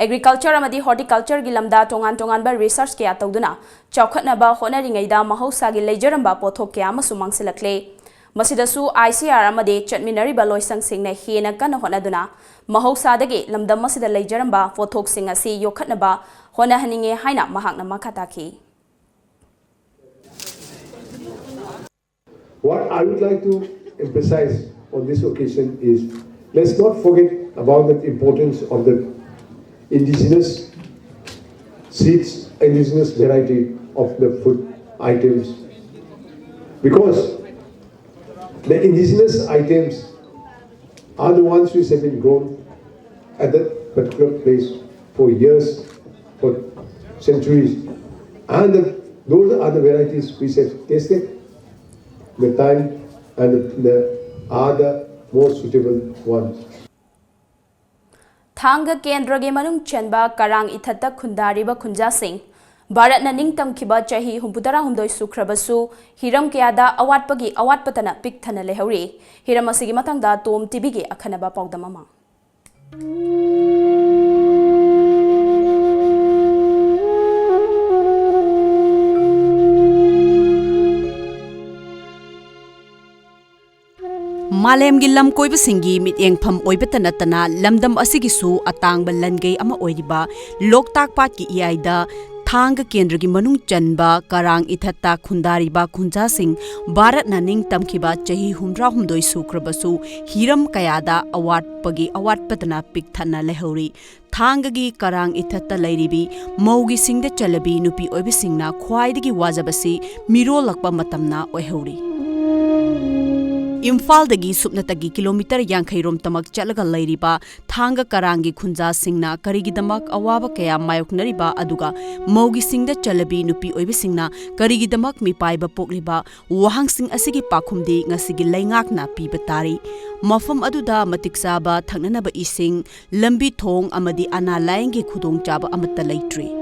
Agriculture ꯑꯃꯗꯤ horticultureꯒꯤ ꯂꯝꯗ ꯇꯣꯉꯥꯟ ꯇꯣꯉꯥꯟꯕ research ꯀꯌꯥ ꯇꯧꯗꯨꯅ ꯆꯥꯎꯈꯠꯅꯕ ꯍꯣꯠꯅꯔꯤꯉꯩꯗ ꯃꯍꯧꯁꯥꯒꯤ ꯂꯩꯖꯔꯝꯕ ꯄꯣꯠꯊꯣꯛ ꯀꯌꯥ ꯑꯃꯁꯨ ꯃꯥꯡꯁꯤꯜꯂꯛꯂꯦ꯫ ꯃꯁꯤꯗꯁꯨ I C R ꯑꯃꯗꯤ ꯆꯠꯃꯤꯟꯅꯔꯤꯕ ꯂꯣꯏꯁꯪꯁꯤꯡꯅ ꯍꯦꯟꯅ ꯀꯟꯅ ꯍꯣꯠꯅꯗꯨꯅ ꯃꯍꯧꯁꯥꯗꯒꯤ ꯂꯝꯗꯝ ꯑꯁꯤꯗ ꯂꯩꯖꯔꯝꯕ ꯄꯣꯠꯊꯣꯛꯁꯤꯡ ꯑꯁꯤ ꯌꯣꯛꯈꯠꯅꯕ ꯍꯣꯠꯅꯍꯟꯅꯤꯡꯉꯦ ꯍꯥꯏꯅ ꯃꯍꯥꯛꯅ ꯃꯈꯥ ꯇꯥꯈꯤ꯫ What I would like to emphasize on this occasion is Let's not forget about the importance of the indigenous seeds, indigenous variety of the food items, because the indigenous items are the ones which have been grown at that particular place for years, for centuries, and the, those are the varieties which have tasted the time and the, the, are the most suitable ones. ꯊꯥꯡꯒ ꯀꯦꯟꯗ꯭ꯔꯒꯤ ꯃꯅꯨꯡ ꯆꯟꯕ ꯀꯔꯥꯡ ꯏꯊꯠꯇ ꯈꯨꯟꯗꯥꯔꯤꯕ ꯈꯨꯟꯖꯥꯁꯤꯡ, ꯚꯥꯔꯠꯅ ꯅꯤꯡꯇꯝꯈꯤꯕ ꯆꯍꯤ ꯍꯨꯝꯐꯨꯇꯔꯥꯍꯨꯝꯗꯣꯏ ꯁꯨꯈ꯭ꯔꯕꯁꯨ, ꯍꯤꯔꯝ ꯀꯌꯥꯗ ꯑꯋꯥꯠꯄꯒꯤ ꯑꯋꯥꯠꯄꯇꯅ ꯄꯤꯛ ꯊꯟꯅ ꯂꯩꯍꯧꯔꯤ꯫ ꯍꯤꯔꯝ ꯑꯁꯤꯒꯤ ꯃꯇꯥꯡꯗ ꯇꯣꯝ ꯇꯤꯚꯤꯒꯤ ꯑꯈꯟꯅꯕ ꯄꯥꯎꯗꯝ ꯑꯃ꯫ ꯃꯥꯂꯦꯝꯒꯤ ꯂꯝꯀꯣꯏꯕꯁꯤꯡꯒꯤ ꯃꯤꯠꯌꯦꯡꯐꯝ ꯑꯣꯏꯕꯇ ꯅꯠꯇꯅ, ꯂꯝꯗꯝ ꯑꯁꯤꯒꯤꯁꯨ ꯑꯇꯥꯡꯕ ꯂꯟꯒꯩ ꯑꯃ ꯑꯣꯏꯔꯤꯕ ꯂꯣꯛꯇꯥꯛ ꯄꯥꯠꯀꯤ ꯏꯌꯥꯏꯗ ꯊꯥꯡꯒ ꯀꯦꯟꯗ꯭ꯔꯒꯤ ꯃꯅꯨꯡ ꯆꯟꯕ ꯀꯔꯥꯡ ꯏꯊꯠꯇ ꯈꯨꯟꯗꯥꯔꯤꯕ ꯈꯨꯟꯖꯥꯁꯤꯡ, ꯚꯥꯔꯠꯅ ꯅꯤꯡꯇꯝꯈꯤꯕ ꯆꯍꯤ ꯍꯨꯝꯗ꯭ꯔꯥꯍꯨꯝꯗꯣꯏ ꯁꯨꯈ꯭ꯔꯕꯁꯨ, ꯍꯤꯔꯝ ꯀꯌꯥꯗ ꯑꯋꯥꯠꯄꯒꯤ ꯑꯋꯥꯠꯄꯇꯅ ꯄꯤꯛ ꯊꯟꯅ ꯂꯩꯍꯧꯔꯤ꯫ ꯊꯥꯡꯒꯒꯤ ꯀꯔꯥꯡ ꯏꯊꯠꯇ ꯂꯩꯔꯤꯕꯤ ꯃꯧꯒꯤ ꯁꯤꯡꯗ ꯆꯜꯂꯕꯤ ꯅꯨꯄꯤ ꯑꯣꯏꯕꯁꯤꯡꯅ ꯈ꯭ꯋꯥꯏꯗꯒꯤ ꯋꯥꯖꯕꯁꯤ ꯃꯤꯔꯣꯜꯂꯛꯄ ꯃꯇꯝꯅ ꯑꯣꯏꯍꯧꯔꯤ꯫ ꯏꯝꯐꯥꯜꯗꯒꯤ ꯁꯨꯞꯅꯇꯒꯤ ꯀꯤꯂꯣꯃꯤꯇꯔ ꯌꯥꯡꯈꯩ ꯔꯣꯝꯇꯃꯛ ꯆꯠꯂꯒ ꯂꯩꯔꯤꯕ ꯊꯥꯡꯒ ꯀꯔꯥꯡꯒꯤ ꯈꯨꯟꯖꯥꯁꯤꯡꯅ ꯀꯔꯤꯒꯤꯗꯃꯛ ꯑꯋꯥꯕ ꯀꯌꯥ ꯃꯥꯌꯣꯛꯅꯔꯤꯕ, ꯑꯗꯨꯒ ꯃꯧꯒꯤ ꯁꯤꯡꯗ ꯆꯜꯂꯕꯤ ꯅꯨꯄꯤ ꯑꯣꯏꯕꯁꯤꯡꯅ ꯀꯔꯤꯒꯤꯗꯃꯛ ꯃꯤꯄꯥꯏꯕ ꯄꯣꯛꯂꯤꯕ, ꯋꯥꯍꯪꯁꯤꯡ ꯑꯁꯤꯒꯤ ꯄꯥꯎꯈꯨꯝꯗꯤ ꯉꯁꯤꯒꯤ ꯂꯩꯉꯥꯛꯅ ꯄꯤꯕ ꯇꯥꯔꯤ꯫ ꯃꯐꯝ ꯑꯗꯨꯗ ꯃꯇꯤꯛ ꯆꯥꯕ ꯊꯛꯅꯅꯕ ꯏꯁꯤꯡ, ꯂꯝꯕꯤ ꯊꯣꯡ ꯑꯃꯗꯤ ꯑꯅꯥ ꯂꯥꯏꯌꯦꯡꯒꯤ ꯈꯨꯗꯣꯡꯆꯥꯕ ꯑꯃꯠꯇ ꯂꯩꯇ꯭ꯔꯤ꯫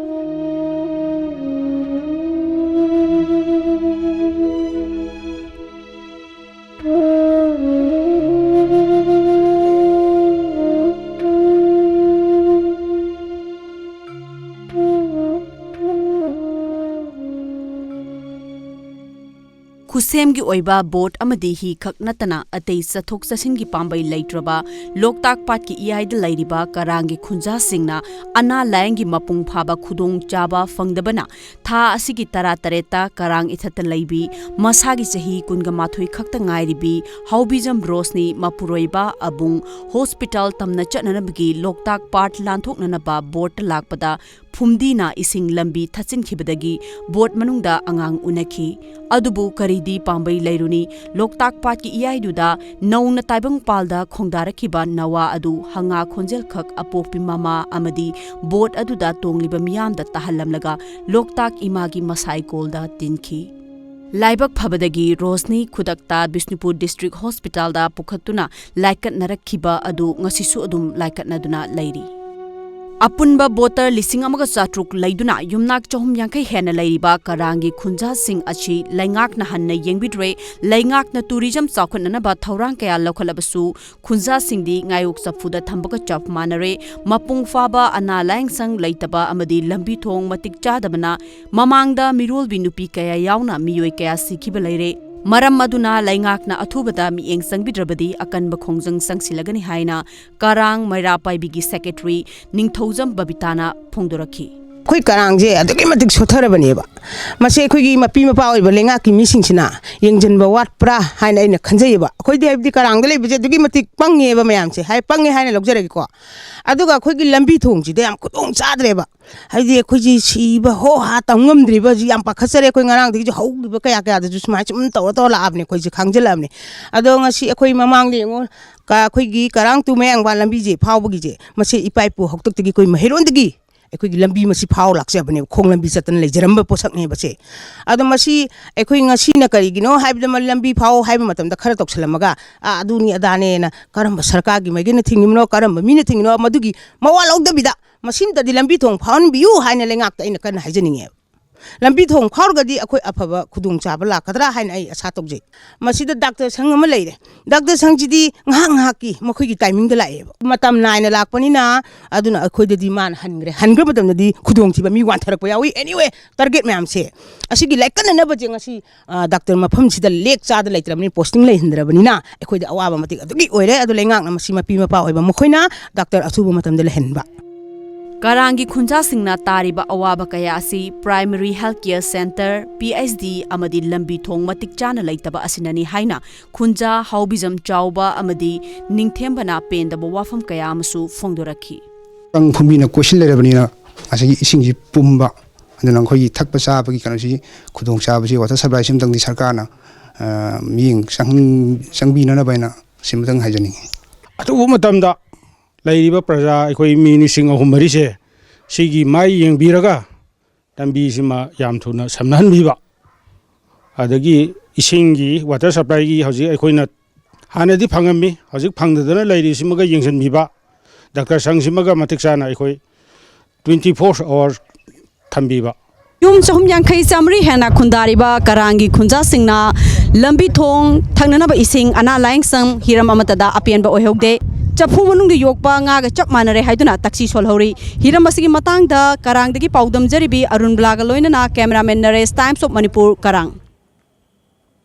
ꯈꯨꯠꯁꯦꯝꯒꯤ ꯑꯣꯏꯕ ꯕꯣꯠ ꯑꯃꯗꯤ ꯍꯤ ꯈꯛ ꯅꯠꯇꯅ ꯑꯇꯩ ꯆꯠꯊꯣꯛ ꯆꯠꯁꯤꯟꯒꯤ ꯄꯥꯝꯕꯩ ꯂꯩꯇ꯭ꯔꯕ ꯂꯣꯛꯇꯥꯛ ꯄꯥꯠꯀꯤ ꯏꯌꯥꯏꯗ ꯂꯩꯔꯤꯕ ꯀꯔꯥꯡꯒꯤ ꯈꯨꯟꯖꯥꯁꯤꯡꯅ ꯑꯅꯥ ꯂꯥꯌꯦꯡꯒꯤ ꯃꯄꯨꯡ ꯐꯥꯕ ꯈꯨꯗꯣꯡꯆꯥꯕ ꯐꯪꯗꯕꯅ ꯊꯥ ꯑꯁꯤꯒꯤ ꯇꯔꯥ ꯇꯔꯦꯠꯇ ꯀꯔꯥꯡ ꯏꯊꯠꯇ ꯂꯩꯕꯤ, ꯃꯁꯥꯒꯤ ꯆꯍꯤ ꯀꯨꯟꯒ ꯃꯥꯊꯣꯏ ꯈꯛꯇ ꯉꯥꯏꯔꯤꯕꯤ ꯍꯥꯎꯕꯤꯖꯝ ꯔꯣꯁꯅꯤ ꯃꯄꯨꯔꯣꯏꯕ ꯑꯕꯨꯡ ꯍꯣꯁꯄꯤꯇꯥꯜ ꯇꯝꯅ ꯆꯠꯅꯅꯕꯒꯤ ꯂꯣꯛꯇꯥꯛ ꯄꯥꯠ ꯂꯥꯟꯊꯣꯛꯅꯅꯕ ꯕꯣꯠꯇ ꯂꯥꯛꯄꯗ ꯐꯨꯝꯗꯤꯅ ꯏꯁꯤꯡ ꯂꯝꯕꯤ ꯊꯠꯆꯤꯟꯈꯤꯕꯗꯒꯤ ꯕꯣꯠ ꯃꯅꯨꯡꯗ ꯑꯉꯥꯡ ꯎꯅꯈꯤ꯫ ꯑꯗꯨꯕꯨ ꯀꯔꯤꯗꯤ ꯄꯥꯝꯕꯩ ꯂꯩꯔꯨꯅꯤ? ꯂꯣꯛꯇꯥꯛ ꯄꯥꯠꯀꯤ ꯏꯌꯥꯏꯗꯨꯗ ꯅꯧꯅ ꯇꯥꯏꯕꯪꯄꯥꯜꯗ ꯈꯣꯡꯗꯥꯔꯛꯈꯤꯕ ꯅꯋꯥ ꯑꯗꯨ ꯍꯉꯥ ꯈꯣꯟꯖꯦꯜ ꯈꯛ ꯑꯄꯣꯛꯄꯤ ꯃꯃꯥ ꯑꯃꯗꯤ ꯕꯣꯠ ꯑꯗꯨꯗ ꯇꯣꯡꯂꯤꯕ ꯃꯤꯌꯥꯝꯗ ꯇꯥꯍꯜꯂꯝꯂꯒ ꯂꯣꯛꯇꯥꯛ ꯏꯃꯥꯒꯤ ꯃꯁꯥꯏꯀꯣꯜꯗ ꯇꯤꯟꯈꯤ꯫ ꯂꯥꯏꯕꯛ ꯐꯕꯗꯒꯤ ꯔꯣꯁꯅꯤ ꯈꯨꯗꯛꯇ ꯕꯤꯁꯅꯨꯄꯨꯔ ꯗꯤꯁꯇ꯭ꯔꯤꯛ ꯍꯣꯁꯄꯤꯇꯥꯜꯗ ꯄꯨꯈꯠꯇꯨꯅ ꯂꯥꯏꯀꯠꯅꯔꯛꯈꯤꯕ ꯑꯗꯨ ꯉꯁꯤꯁꯨ ꯑꯗꯨꯝ ꯂꯥꯏꯀꯠꯅꯗꯨꯅ ꯂꯩꯔꯤ꯫ ꯑꯄꯨꯟꯕ ꯚꯣꯇꯔ ꯂꯤꯁꯤꯡ ꯑꯃꯒ ꯆꯥꯇ꯭ꯔꯨꯛ ꯂꯩꯗꯨꯅ ꯌꯨꯝꯅꯥꯛ ꯆꯍꯨꯝ ꯌꯥꯡꯈꯩ ꯍꯦꯟꯅ ꯂꯩꯔꯤꯕ ꯀꯔꯥꯡꯒꯤ ꯈꯨꯟꯖꯥꯁꯤꯡ ꯑꯁꯤ ꯂꯩꯉꯥꯛꯅ ꯍꯟꯅ ꯌꯦꯡꯕꯤꯗ꯭ꯔꯦ꯫ ꯂꯩꯉꯥꯛꯅ ꯇꯨꯔꯤꯖꯝ ꯆꯥꯎꯈꯠꯅꯅꯕ ꯊꯧꯔꯥꯡ ꯀꯌꯥ ꯂꯧꯈꯠꯂꯕꯁꯨ ꯈꯨꯟꯖꯥꯁꯤꯡꯗꯤ ꯉꯥꯌꯣꯛ ꯆꯐꯨꯗ ꯊꯝꯕꯒ ꯆꯞ ꯃꯥꯟꯅꯔꯦ꯫ ꯃꯄꯨꯡ ꯐꯥꯕ ꯑꯅꯥ ꯂꯥꯌꯦꯡꯁꯪ ꯂꯩꯇꯕ ꯑꯃꯗꯤ ꯂꯝꯕꯤ ꯊꯣꯡ ꯃꯇꯤꯛ ꯆꯥꯗꯕꯅ ꯃꯃꯥꯡꯗ ꯃꯤꯔꯣꯜꯕꯤ ꯅꯨꯄꯤ ꯀꯌꯥ ꯌꯥꯎꯅ ꯃꯤꯑꯣꯏ ꯀꯌꯥ ꯁꯤꯈꯤꯕ ꯂꯩꯔꯦ꯫ ꯃꯔꯝ ꯑꯗꯨꯅ ꯂꯩꯉꯥꯛꯅ ꯑꯊꯨꯕꯗ ꯃꯤꯠꯌꯦꯡ ꯆꯪꯕꯤꯗ꯭ꯔꯕꯗꯤ ꯑꯀꯟꯕ ꯈꯣꯡꯖꯪ ꯆꯪꯁꯤꯜꯂꯒꯅꯤ ꯍꯥꯏꯅ ꯀꯔꯥꯡ ꯃꯩꯔꯥ ꯄꯥꯏꯕꯤꯒꯤ ꯁꯦꯀ꯭ꯔꯦꯇꯔꯤ ꯅꯤꯡꯊꯧꯖꯝ ꯕꯕꯤꯇꯥꯅ ꯐꯣꯡꯗꯣꯔꯛꯈꯤ꯫ ꯑꯩꯈꯣꯏ ꯀꯔꯥꯡꯁꯦ ꯑꯗꯨꯛꯀꯤ ꯃꯇꯤꯛ ꯁꯣꯠꯊꯔꯕꯅꯦꯕ꯫ ꯃꯁꯤ ꯑꯩꯈꯣꯏꯒꯤ ꯃꯄꯤ ꯃꯄꯥ ꯑꯣꯏꯕ ꯂꯩꯉꯥꯛꯀꯤ ꯃꯤꯁꯤꯡꯁꯤꯅ ꯌꯦꯡꯁꯤꯟꯕ ꯋꯥꯠꯄ꯭ꯔꯥ ꯍꯥꯏꯅ ꯑꯩꯅ ꯈꯟꯖꯩꯌꯦꯕ꯫ ꯑꯩꯈꯣꯏꯗꯤ ꯍꯥꯏꯕꯗꯤ ꯀꯔꯥꯡꯗ ꯂꯩꯕꯁꯦ ꯑꯗꯨꯛꯀꯤ ꯃꯇꯤꯛ ꯄꯪꯉꯦꯕ ꯃꯌꯥꯝꯁꯦ, ꯍꯥꯏ, ꯄꯪꯉꯦ ꯍꯥꯏꯅ ꯂꯧꯖꯔꯒꯦꯀꯣ꯫ ꯑꯗꯨꯒ ꯑꯩꯈꯣꯏꯒꯤ ꯂꯝꯕꯤ ꯊꯣꯡꯁꯤꯗ ꯌꯥꯝ ꯈꯨꯗꯣꯡ ꯆꯥꯗ꯭ꯔꯦꯕ꯫ ꯍꯥꯏꯗꯤ ꯑꯩꯈꯣꯏꯁꯤ ꯁꯤꯕ ꯍꯣ ꯍꯥ ꯇꯝ ꯉꯝꯗ꯭ꯔꯤꯕ ꯍꯧꯖꯤꯛ ꯌꯥꯝ ꯄꯥꯈꯠꯆꯔꯦ꯫ ꯑꯩꯈꯣꯏ ꯉꯔꯥꯡꯗꯒꯤꯁꯨ ꯍꯧꯈꯤꯕ ꯀꯌꯥ ꯀꯌꯥꯗꯁꯨ ꯁꯨꯃꯥꯏꯅ ꯁꯨꯝ ꯇꯧꯔ ꯇꯧꯔ ꯂꯥꯛꯑꯕꯅꯦ, ꯑꯩꯈꯣꯏꯁꯦ ꯈꯥꯡꯖꯜꯂꯛꯑꯕꯅꯦ꯫ ꯑꯗꯣ ꯉꯁꯤ ꯑꯩꯈꯣꯏ ꯃꯃꯥꯡꯗ ꯌꯦꯡꯉꯣ, ꯀ-, ꯑꯩꯈꯣꯏꯒꯤ ꯀꯔꯥꯡ ꯇꯨ ꯃꯌꯥꯡꯕꯥꯟ ꯂꯝꯕꯤꯁꯦ ꯐꯥꯎꯕꯒꯤꯁꯦ, ꯃꯁꯤ ꯏꯄꯥ ꯏꯄꯨ ꯍꯥꯛꯇꯛꯇꯒꯤ ꯑꯩꯈꯣꯏ ꯃꯩꯔꯣꯟꯗꯒꯤ ꯑꯩꯈꯣꯏꯒꯤ ꯂꯝꯕꯤ ꯃꯁꯤ ꯐꯥꯎ ꯂꯥꯛꯆꯕꯅꯦꯕ, ꯈꯣꯡ ꯂꯝꯕꯤ ꯆꯠꯇꯅ ꯂꯩꯖꯔꯝꯕ ꯄꯣꯠꯁꯛꯅꯦꯕ ꯁꯦ꯫ ꯑꯗꯣ ꯃꯁꯤ ꯑꯩꯈꯣꯏ ꯉꯁꯤꯅ ꯀꯔꯤꯒꯤꯅꯣ ꯍꯥꯏꯕꯗ ꯃ-, ꯂꯝꯕꯤ ꯐꯥꯎ ꯍꯥꯏꯕ ꯃꯇꯝꯗ ꯈꯔ ꯇꯧꯁꯜꯂꯝꯃꯒ, "ꯑꯥ, ꯑꯗꯨꯅꯤ ꯑꯗꯥꯅꯦꯅ" ꯀꯔꯝꯕ ꯁꯔꯀꯥꯔꯒꯤ ꯃꯥꯏꯀꯩꯅ ꯊꯤꯡꯉꯤꯕꯅꯣ, ꯀꯔꯝꯕ ꯃꯤꯅ ꯊꯤꯡꯉꯤꯅꯣ, ꯃꯗꯨꯒꯤ ꯃꯋꯥ ꯂꯧꯗꯕꯤꯗ ꯃꯁꯤꯝꯇꯗꯤ ꯂꯝꯕꯤ ꯊꯣꯡ ꯐꯥꯎꯍꯟꯕꯤꯌꯨ ꯍꯥꯏꯅ ꯂꯩꯉꯥꯛꯇ ꯑꯩꯅ ꯀꯟꯅ ꯍꯥꯏꯖꯅꯤꯡꯉꯦꯕ꯫ ꯂꯝꯕꯤ ꯊꯣꯡ ꯐꯥꯎꯔꯒꯗꯤ ꯑꯩꯈꯣꯏ ꯑꯐꯕ ꯈꯨꯗꯣꯡꯆꯥꯕ ꯂꯥꯛꯀꯗ꯭ꯔꯥ ꯍꯥꯏꯅ ꯑꯩ ꯑꯁꯥ ꯇꯧꯖꯩ꯫ ꯃꯁꯤꯗ ꯗꯥꯛꯇꯔ ꯁꯪ ꯑꯃ ꯂꯩꯔꯦ꯫ ꯗꯥꯛꯇꯔ ꯁꯪꯁꯤꯗꯤ ꯉꯥꯏꯍꯥꯛ ꯉꯥꯏꯍꯥꯛꯀꯤ ꯃꯈꯣꯏꯒꯤ ꯇꯥꯏꯃꯤꯡꯗ ꯂꯥꯛꯑꯦꯕ, ꯃꯇꯝ ꯅꯥꯏꯅ ꯂꯥꯛꯄꯅꯤꯅ꯫ ꯑꯗꯨꯅ ꯑꯩꯈꯣꯏꯗꯗꯤ ꯃꯥꯅ ꯍꯟꯈ꯭ꯔꯦ, ꯍꯟꯈ꯭ꯔ ꯃꯇꯝꯗꯗꯤ ꯈꯨꯗꯣꯡꯊꯤꯕ ꯃꯤ ꯋꯥꯟꯊꯔꯛꯄ ꯌꯥꯎꯏ꯫ Anyway, target ꯃꯌꯥꯝꯁꯦ ꯑꯁꯤꯒꯤ ꯂꯥꯏꯀꯠꯅꯅꯕꯁꯦ ꯉꯁꯤ, ꯑ, ꯗꯥꯛꯇꯔ ꯃꯐꯝꯁꯤꯗ ꯂꯦꯛ ꯆꯥꯗ ꯂꯩꯇ꯭ꯔꯕꯅꯤ, posting ꯂꯩꯍꯟꯗ꯭ꯔꯕꯅꯤꯅ ꯑꯩꯈꯣꯏꯗ ꯑꯋꯥꯕ ꯃꯇꯤꯛ ꯑꯗꯨꯒꯤ ꯑꯣꯏꯔꯦ꯫ ꯑꯗꯣ ꯂꯩꯉꯥꯛꯅ ꯃꯁꯤ ꯃꯄꯤ ꯃꯄꯥ ꯑꯣꯏꯕ ꯃꯈꯣꯏꯅ ꯗꯥꯛꯇꯔ ꯑꯊꯨꯕ ꯃꯇꯝꯗ ꯂꯩꯍꯟꯕ꯫ ꯀꯔꯥꯡꯒꯤ ꯈꯨꯟꯖꯥꯁꯤꯡꯅ ꯇꯥꯔꯤꯕ ꯑꯋꯥꯕ ꯀꯌꯥ ꯑꯁꯤ Primary Health Care Centre, P H D ꯑꯃꯗꯤ ꯂꯝꯕꯤ ꯊꯣꯡ ꯃꯇꯤꯛ ꯆꯥꯅ ꯂꯩꯇꯕ ꯑꯁꯤꯅꯅꯤ ꯍꯥꯏꯅ ꯈꯨꯟꯖꯥ ꯍꯥꯎꯕꯤꯖꯝ ꯆꯥꯎꯕ ꯑꯃꯗꯤ ꯅꯤꯡꯊꯦꯝꯕꯅ ꯄꯦꯟꯗꯕ ꯋꯥꯐꯝ ꯀꯌꯥ ꯑꯃꯁꯨ ꯐꯣꯡꯗꯣꯔꯛꯈꯤ꯫ ꯀꯪ ꯐꯨꯝꯕꯤꯅ ꯀꯣꯏꯁꯤꯜ ꯂꯩꯔꯕꯅꯤꯅ ꯉꯁꯥꯏꯒꯤ ꯏꯁꯤꯡꯁꯤ ꯄꯨꯝꯕ, ꯑꯗꯨꯅ ꯑꯩꯈꯣꯏꯒꯤ ꯊꯛꯄ ꯆꯥꯕꯒꯤ ꯀꯩꯅꯣꯁꯤ ꯈꯨꯗꯣꯡꯆꯥꯕꯁꯤ water supply ꯁꯤꯝꯇꯪꯗꯤ ꯁꯔꯀꯥꯔꯅ, ꯑ, ꯃꯤꯠꯌꯦꯡ ꯆꯪ-, ꯆꯪꯕꯤꯅꯅꯕ ꯍꯥꯏꯅ ꯁꯤꯃꯇꯪ ꯍꯥꯏꯖꯅꯤꯡꯉꯤ꯫ ꯑꯊꯨꯕ ꯃꯇꯝꯗ ꯂꯩꯔꯤꯕ ꯄ꯭ꯔꯖꯥ ꯑꯩꯈꯣꯏ ꯃꯤ ꯂꯤꯁꯤꯡ ꯑꯍꯨꯝ ꯃꯔꯤꯁꯦ ꯁꯤꯒꯤ ꯃꯥꯏ ꯌꯦꯡꯕꯤꯔꯒ ꯂꯝꯕꯤꯁꯤꯃ ꯌꯥꯝ ꯊꯨꯅ ꯁꯝꯅꯍꯟꯕꯤꯕ, ꯑꯗꯒꯤ ꯏꯁꯤꯡꯒꯤ water supply ꯒꯤ ꯍꯧꯖꯤꯛ ꯑꯩꯈꯣꯏꯅ ꯍꯥꯟꯅꯗꯤ ꯐꯪꯉꯝꯃꯤ, ꯍꯧꯖꯤꯛ ꯐꯪꯗꯗꯅ ꯂꯩꯔꯤꯁꯤꯃꯒ ꯌꯦꯡꯁꯤꯟꯕꯤꯕ, ꯗꯥꯛꯇꯔ ꯁꯪꯁꯤꯃꯒ ꯃꯇꯤꯛ ꯆꯥꯅ ꯑꯩꯈꯣꯏ twenty four hour ꯊꯝꯕꯤꯕ꯫ ꯌꯨꯝ ꯆꯍꯨꯝ ꯌꯥꯡꯈꯩ ꯆꯥꯃꯔꯤ ꯍꯦꯟꯅ ꯈꯨꯟꯗꯥꯔꯤꯕ ꯀꯔꯥꯡꯒꯤ ꯈꯨꯟꯖꯥꯁꯤꯡꯅ ꯂꯝꯕꯤ ꯊꯣꯡ, ꯊꯛꯅꯅꯕ ꯏꯁꯤꯡ, ꯑꯅꯥ ꯂꯥꯌꯦꯡ ꯁꯪ, ꯍꯤꯔꯝ ꯑꯃꯠꯇꯗ ꯑꯄꯦꯟꯕ ꯑꯣꯏꯍꯧꯗꯦ꯫ ꯆꯐꯨ ꯃꯅꯨꯡꯗ ꯌꯣꯛꯄ ꯉꯥꯒ ꯆꯞ ꯃꯥꯟꯅꯔꯦ ꯍꯥꯏꯗꯨꯅ ꯇꯛꯁꯤ ꯁꯣꯜꯍꯧꯔꯤ꯫ ꯍꯤꯔꯝ ꯑꯁꯤꯒꯤ ꯃꯇꯥꯡꯗ ꯀꯔꯥꯡꯗꯒꯤ ꯄꯥꯎꯗꯝꯖꯔꯤꯕꯤ ꯑꯔꯨꯟꯕꯂꯥꯒ ꯂꯣꯏꯅꯅ cameraman ꯅꯔꯦꯁ, Times of Manipur, ꯀꯔꯥꯡ꯫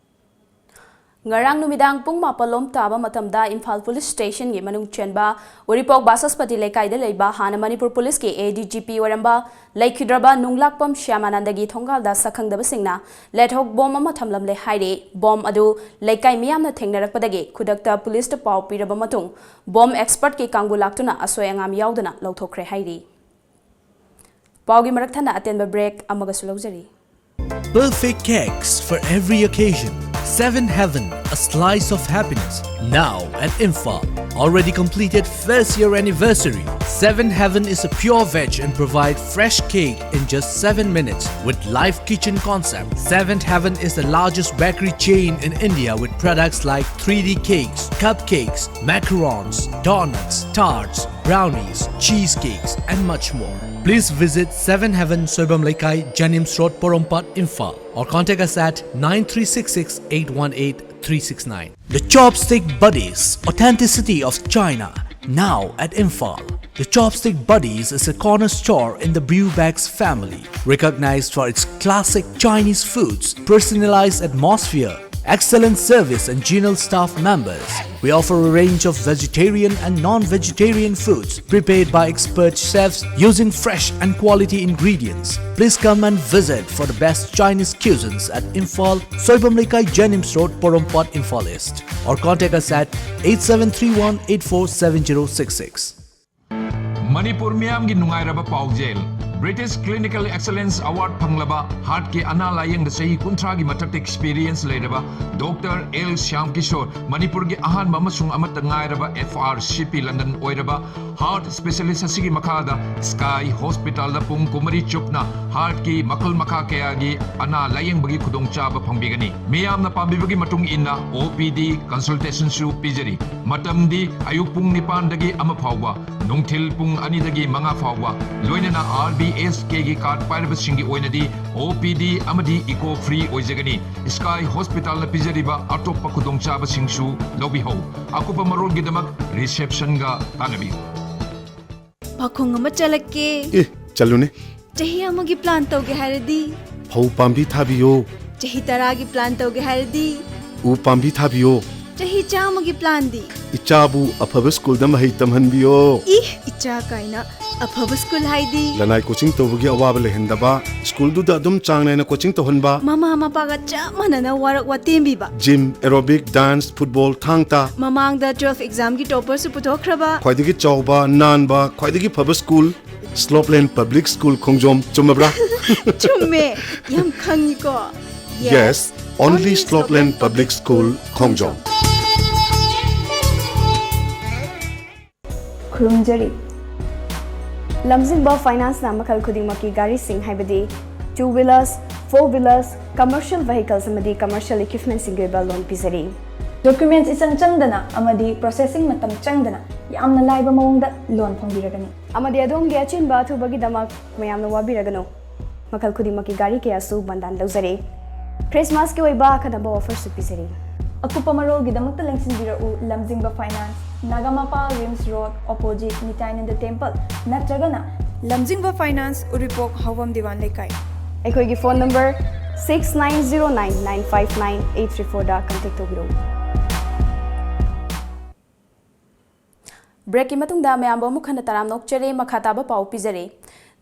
ꯉꯔꯥꯡ ꯅꯨꯃꯤꯗꯥꯡ ꯄꯨꯡ ꯃꯥꯄꯜ ꯂꯣꯝ ꯇꯥꯕ ꯃꯇꯝꯗ ꯏꯝꯐꯥꯜ ꯄꯨꯂꯤꯁ ꯁ꯭ꯇꯦꯁꯟꯒꯤ ꯃꯅꯨꯡ ꯆꯟꯕ ꯎꯔꯤꯄꯣꯛ ꯕꯥꯆꯁꯄꯇꯤ ꯂꯩꯀꯥꯏꯗ ꯂꯩꯕ ꯍꯥꯟꯅ ꯃꯅꯤꯄꯨꯔ ꯄꯨꯂꯤꯁꯀꯤ A D G P ꯑꯣꯏꯔꯝꯕ ꯂꯩꯈꯤꯗ꯭ꯔꯕ ꯅꯨꯡꯂꯥꯛꯄꯝ ꯁ꯭ꯌꯥꯃꯥꯅꯟꯗꯒꯤ ꯊꯣꯡꯒꯥꯜꯗ ꯁꯛꯈꯪꯗꯕꯁꯤꯡꯅ ꯂꯦꯠꯍꯣꯛ ꯕꯣꯝ ꯑꯃ ꯊꯝꯂꯝꯂꯦ ꯍꯥꯏꯔꯤ꯫ ꯕꯣꯝ ꯑꯗꯨ ꯂꯩꯀꯥꯏ ꯃꯤꯌꯥꯝꯅ ꯊꯦꯡꯅꯔꯛꯄꯗꯒꯤ ꯈꯨꯗꯛꯇ ꯄꯨꯂꯤꯁꯇ ꯄꯥꯎ ꯄꯤꯔꯕ ꯃꯇꯨꯡ ꯕꯣꯝ ꯑꯦꯛꯁꯄꯔꯠꯀꯤ ꯀꯥꯡꯕꯨ ꯂꯥꯛꯇꯨꯅ ꯑꯁꯣꯏ ꯑꯉꯥꯝ ꯌꯥꯎꯗꯅ ꯂꯧꯊꯣꯛꯈ꯭ꯔꯦ ꯍꯥꯏꯔꯤ꯫ ꯄꯥꯎꯒꯤ ꯃꯔꯛ ꯊꯠꯅ ꯑꯇꯦꯟꯕ break ꯑꯃꯒꯁꯨ ꯂꯧꯖꯔꯤ꯫ Perfect cakes for every occasion. Seven Heaven, a slice of happiness. Now at Imphal. Already completed first year anniversary. Seven Heaven is a pure veg and provide fresh cake in just seven minutes with live kitchen concept. Seven Heaven is the largest bakery chain in India with products like three D cakes, cupcakes, macarons, donuts, tarts, brownies, cheesecakes, and much more. Please visit Seven Heaven, Soibam Leikai, Janims Road, Porompat, Imphal, or contact us at nine three six six eight one eight three six nine. The Chopstick Buddies, authenticity of China, now at Imphal. The Chopstick Buddies is a corner store in the Brewbags family, recognized for its classic Chinese foods, personalized atmosphere, excellent service, and genial staff members. We offer a range of vegetarian and non-vegetarian foods prepared by expert chefs using fresh and quality ingredients. Please come and visit for the best Chinese cuisines at Imphal, Soibam Leikai, Janims Road, Porompat, Imphal East, or contact us at eight seven three one eight four seven zero six six. Manipur ꯃꯤꯌꯥꯝꯒꯤ ꯅꯨꯡꯉꯥꯏꯔꯕ ꯄꯥꯎꯖꯦꯜ꯫ British Clinical Excellence Award ꯐꯪꯂꯕ, ꯍꯥꯔꯠꯀꯤ ꯑꯅꯥ ꯂꯥꯌꯦꯡꯗ ꯆꯍꯤ ꯀꯨꯟꯊ꯭ꯔꯥꯒꯤ ꯃꯊꯛꯇ experience ꯂꯩꯔꯕ doctor L Shyam Kishore, ꯃꯅꯤꯄꯨꯔꯒꯤ ꯑꯍꯥꯟꯕ ꯑꯃꯁꯨꯡ ꯑꯃꯠꯇ ꯉꯥꯏꯔꯕ F R C P London ꯑꯣꯏꯔꯕ ꯍꯥꯔꯠ ꯁ꯭ꯄꯦꯁꯤꯌꯦꯂꯤꯁ ꯑꯁꯤꯒꯤ ꯃꯈꯥꯗ ꯁ꯭ꯀꯥꯏ ꯍꯣꯁꯄꯤꯇꯥꯜꯗ ꯄꯨꯡ ꯀꯨꯟꯃꯔꯤ ꯆꯨꯞꯅ ꯍꯥꯔꯠꯀꯤ ꯃꯈꯜ ꯃꯈꯥ ꯀꯌꯥꯒꯤ ꯑꯅꯥ ꯂꯥꯌꯦꯡꯕꯒꯤ ꯈꯨꯗꯣꯡꯆꯥꯕ ꯐꯪꯕꯤꯒꯅꯤ꯫ ꯃꯤꯌꯥꯝꯅ ꯄꯥꯝꯕꯤꯕꯒꯤ ꯃꯇꯨꯡ ꯏꯟꯅ O P D ꯀꯟꯁꯜꯇꯦꯁꯟꯁꯨ ꯄꯤꯖꯔꯤ꯫ ꯃꯇꯝꯗꯤ ꯑꯌꯨꯛ ꯄꯨꯡ ꯅꯤꯄꯥꯟꯗꯒꯤ ꯑꯃ ꯐꯥꯎꯕ, ꯅꯨꯡꯊꯤꯜ ꯄꯨꯡ ꯑꯅꯤꯗꯒꯤ ꯃꯉꯥ ꯐꯥꯎꯕ, ꯂꯣꯏꯅꯅ R B S K ꯒꯤ ꯀꯥꯔꯗ ꯄꯥꯏꯔꯕꯁꯤꯡꯒꯤ ꯑꯣꯏꯅꯗꯤ O P D ꯑꯃꯗꯤ ꯏꯀꯣ ꯐ꯭ꯔꯤ ꯑꯣꯏꯖꯒꯅꯤ꯫ ꯁ꯭ꯀꯥꯏ ꯍꯣꯁꯄꯤꯇꯥꯜꯅ ꯄꯤꯖꯔꯤꯕ ꯑꯇꯣꯞꯄ ꯈꯨꯗꯣꯡꯆꯥꯕꯁꯤꯡꯁꯨ ꯂꯧꯕꯤꯍꯧ꯫ ꯑꯀꯨꯞꯄ ꯃꯔꯣꯜꯒꯤꯗꯃꯛ ꯔꯤꯁꯦꯞꯁꯟꯒ ꯇꯥꯟꯅꯕꯤꯌꯨ꯫ ꯄꯥꯈꯣꯡ ꯑꯃ ꯆꯠꯂꯛꯀꯦ꯫ ꯑꯦ, ꯆꯠꯂꯨꯅꯦ꯫ ꯆꯍꯤ ꯑꯃꯒꯤ ꯄ꯭ꯂꯥꯟ ꯇꯧꯒꯦ ꯍꯥꯏꯔꯗꯤ? ꯐꯧ ꯄꯥꯝꯕꯤ ꯊꯥꯕꯤꯌꯣ꯫ ꯆꯍꯤ ꯇꯔꯥꯒꯤ ꯄ꯭ꯂꯥꯟ ꯇꯧꯒꯦ ꯍꯥꯏꯔꯗꯤ? ꯎ ꯄꯥꯝꯕꯤ ꯊꯥꯕꯤꯌꯣ꯫ ꯆꯍꯤ ꯆꯥꯝꯃꯒꯤ ꯄ꯭ꯂꯥꯟꯗꯤ? ꯏꯆꯥꯕꯨ ꯑꯐꯕ ꯁ꯭ꯀꯨꯜꯗ ꯃꯍꯩ ꯇꯝꯍꯟꯕꯤꯌꯣ꯫ ꯏ, ꯏꯆꯥ ꯀꯥꯏꯅ꯫ ꯑꯐꯕ ꯁ꯭ꯀꯨꯜ ꯍꯥꯏꯗꯤ? ꯂꯅꯥꯏ ꯀꯣꯆꯤꯡ ꯇꯧꯕꯒꯤ ꯑꯋꯥꯕ ꯂꯩꯍꯟꯗꯕ, ꯁ꯭ꯀꯨꯜꯗꯨꯗ ꯑꯗꯨꯝ ꯆꯥꯡ ꯅꯥꯏꯅ ꯀꯣꯆꯤꯡ ꯇꯧꯍꯟꯕ꯫ ꯃꯃꯥ ꯃꯄꯥꯒ ꯆꯞ ꯃꯥꯟꯅꯅ ꯋꯥꯔꯛ ꯋꯥꯇꯦꯝꯕꯤꯕ꯫ ꯖꯤꯝ, ꯑꯦꯔꯣꯕꯤꯛ, ꯗꯥꯟꯁ, ꯐꯨꯠꯕꯣꯜ, ꯊꯥꯡ ꯇꯥ꯫ ꯃꯃꯥꯡꯗ ꯇꯨꯋꯦꯜꯐ ꯑꯦꯛꯖꯥꯝꯒꯤ ꯇꯣꯄꯔꯁꯨ ꯄꯨꯊꯣꯛꯈ꯭ꯔꯕ꯫ ꯈ꯭ꯋꯥꯏꯗꯒꯤ ꯆꯥꯎꯕ, ꯅꯥꯟꯕ, ꯈ꯭ꯋꯥꯏꯗꯒꯤ ꯐꯕ ꯁ꯭ꯀꯨꯜ, ꯁ꯭ꯂꯣꯞꯂꯦꯟ ꯄꯕ꯭ꯂꯤꯛ ꯁ꯭ꯀꯨꯜ ꯈꯣꯡꯖꯣꯝ, ꯆꯨꯝꯃꯕ꯭ꯔꯥ? ꯆꯨꯝꯃꯦ, ꯌꯥꯝ ꯈꯪꯉꯤꯀꯣ꯫ Yes, only Slopeland Public School, ꯈꯣꯡꯖꯣꯝ꯫ ꯈꯨꯔꯨꯝꯖꯔꯤ꯫ ꯂꯝꯖꯤꯡꯕ ꯐꯥꯏꯅꯥꯟꯁꯅ ꯃꯈꯜ ꯈꯨꯗꯤꯡꯃꯛꯀꯤ ꯒꯥꯔꯤꯁꯤꯡ, ꯍꯥꯏꯕꯗꯤ two wheelers, four wheelers, commercial vehicles ꯑꯃꯗꯤ commercial equipmentꯁꯤꯡꯒꯤ ꯑꯣꯏꯕ ꯂꯣꯟ ꯄꯤꯖꯔꯤ꯫ ꯗꯣꯀ꯭ꯌꯨꯃꯦꯟꯠꯁ ꯏꯆꯪ ꯆꯪꯗꯅ ꯑꯃꯗꯤ ꯄ꯭ꯔꯣꯁꯦꯁꯤꯡ ꯃꯇꯝ ꯆꯪꯗꯅ ꯌꯥꯝꯅ ꯂꯥꯏꯕ ꯃꯑꯣꯡꯗ ꯂꯣꯟ ꯐꯪꯕꯤꯔꯒꯅꯤ꯫ ꯑꯃꯗꯤ ꯑꯗꯣꯝꯒꯤ ꯑꯆꯤꯟꯕ ꯑꯊꯨꯕꯒꯤꯗꯃꯛ ꯃꯌꯥꯝꯅ ꯋꯥꯕꯤꯔꯒꯅꯨ꯫ ꯃꯈꯜ ꯈꯨꯗꯤꯡꯃꯛꯀꯤ ꯒꯥꯔꯤ ꯀꯌꯥꯁꯨ ꯕꯟꯗꯥꯟ ꯂꯧꯖꯔꯦ꯫ ꯈ꯭ꯔꯤꯁꯃꯥꯁꯀꯤ ꯑꯣꯏꯕ ꯑꯈꯟꯅꯕ ꯑꯣꯐꯔꯁꯨ ꯄꯤꯖꯔꯤ꯫ ꯑꯀꯨꯞꯄ ꯃꯔꯣꯜꯒꯤꯗꯃꯛꯇ ꯂꯦꯡꯁꯤꯟꯕꯤꯔꯛꯎ ꯂꯝꯖꯤꯡꯕ finance, Nagamapal RIMS road, opposite ꯅꯤꯇꯥꯏꯅꯟꯗ ꯇꯦꯝꯄꯜ, ꯅꯠꯇ꯭ꯔꯒꯅ ꯂꯝꯖꯤꯡꯕ ꯐꯥꯏꯅꯥꯟꯁ, ꯎꯔꯤꯄꯣꯛ, ꯍꯥꯎꯕꯝ ꯗꯤꯋꯥꯟ ꯂꯩꯀꯥꯏ꯫ ꯑꯩꯈꯣꯏꯒꯤ phone number six nine zero nine nine five nine eight three four ꯗ ꯀꯟꯇꯦꯛ ꯇꯧꯕꯤꯔꯛꯎ꯫ ꯕ꯭ꯔꯦꯛꯀꯤ ꯃꯇꯨꯡꯗ ꯃꯌꯥꯝꯕꯨ ꯑꯃꯨꯛ ꯍꯟꯅ ꯇꯔꯥꯝꯅ ꯑꯣꯛꯆꯔꯤ꯫ ꯃꯈꯥ ꯇꯥꯕ ꯄꯥꯎ ꯄꯤꯖꯔꯤ꯫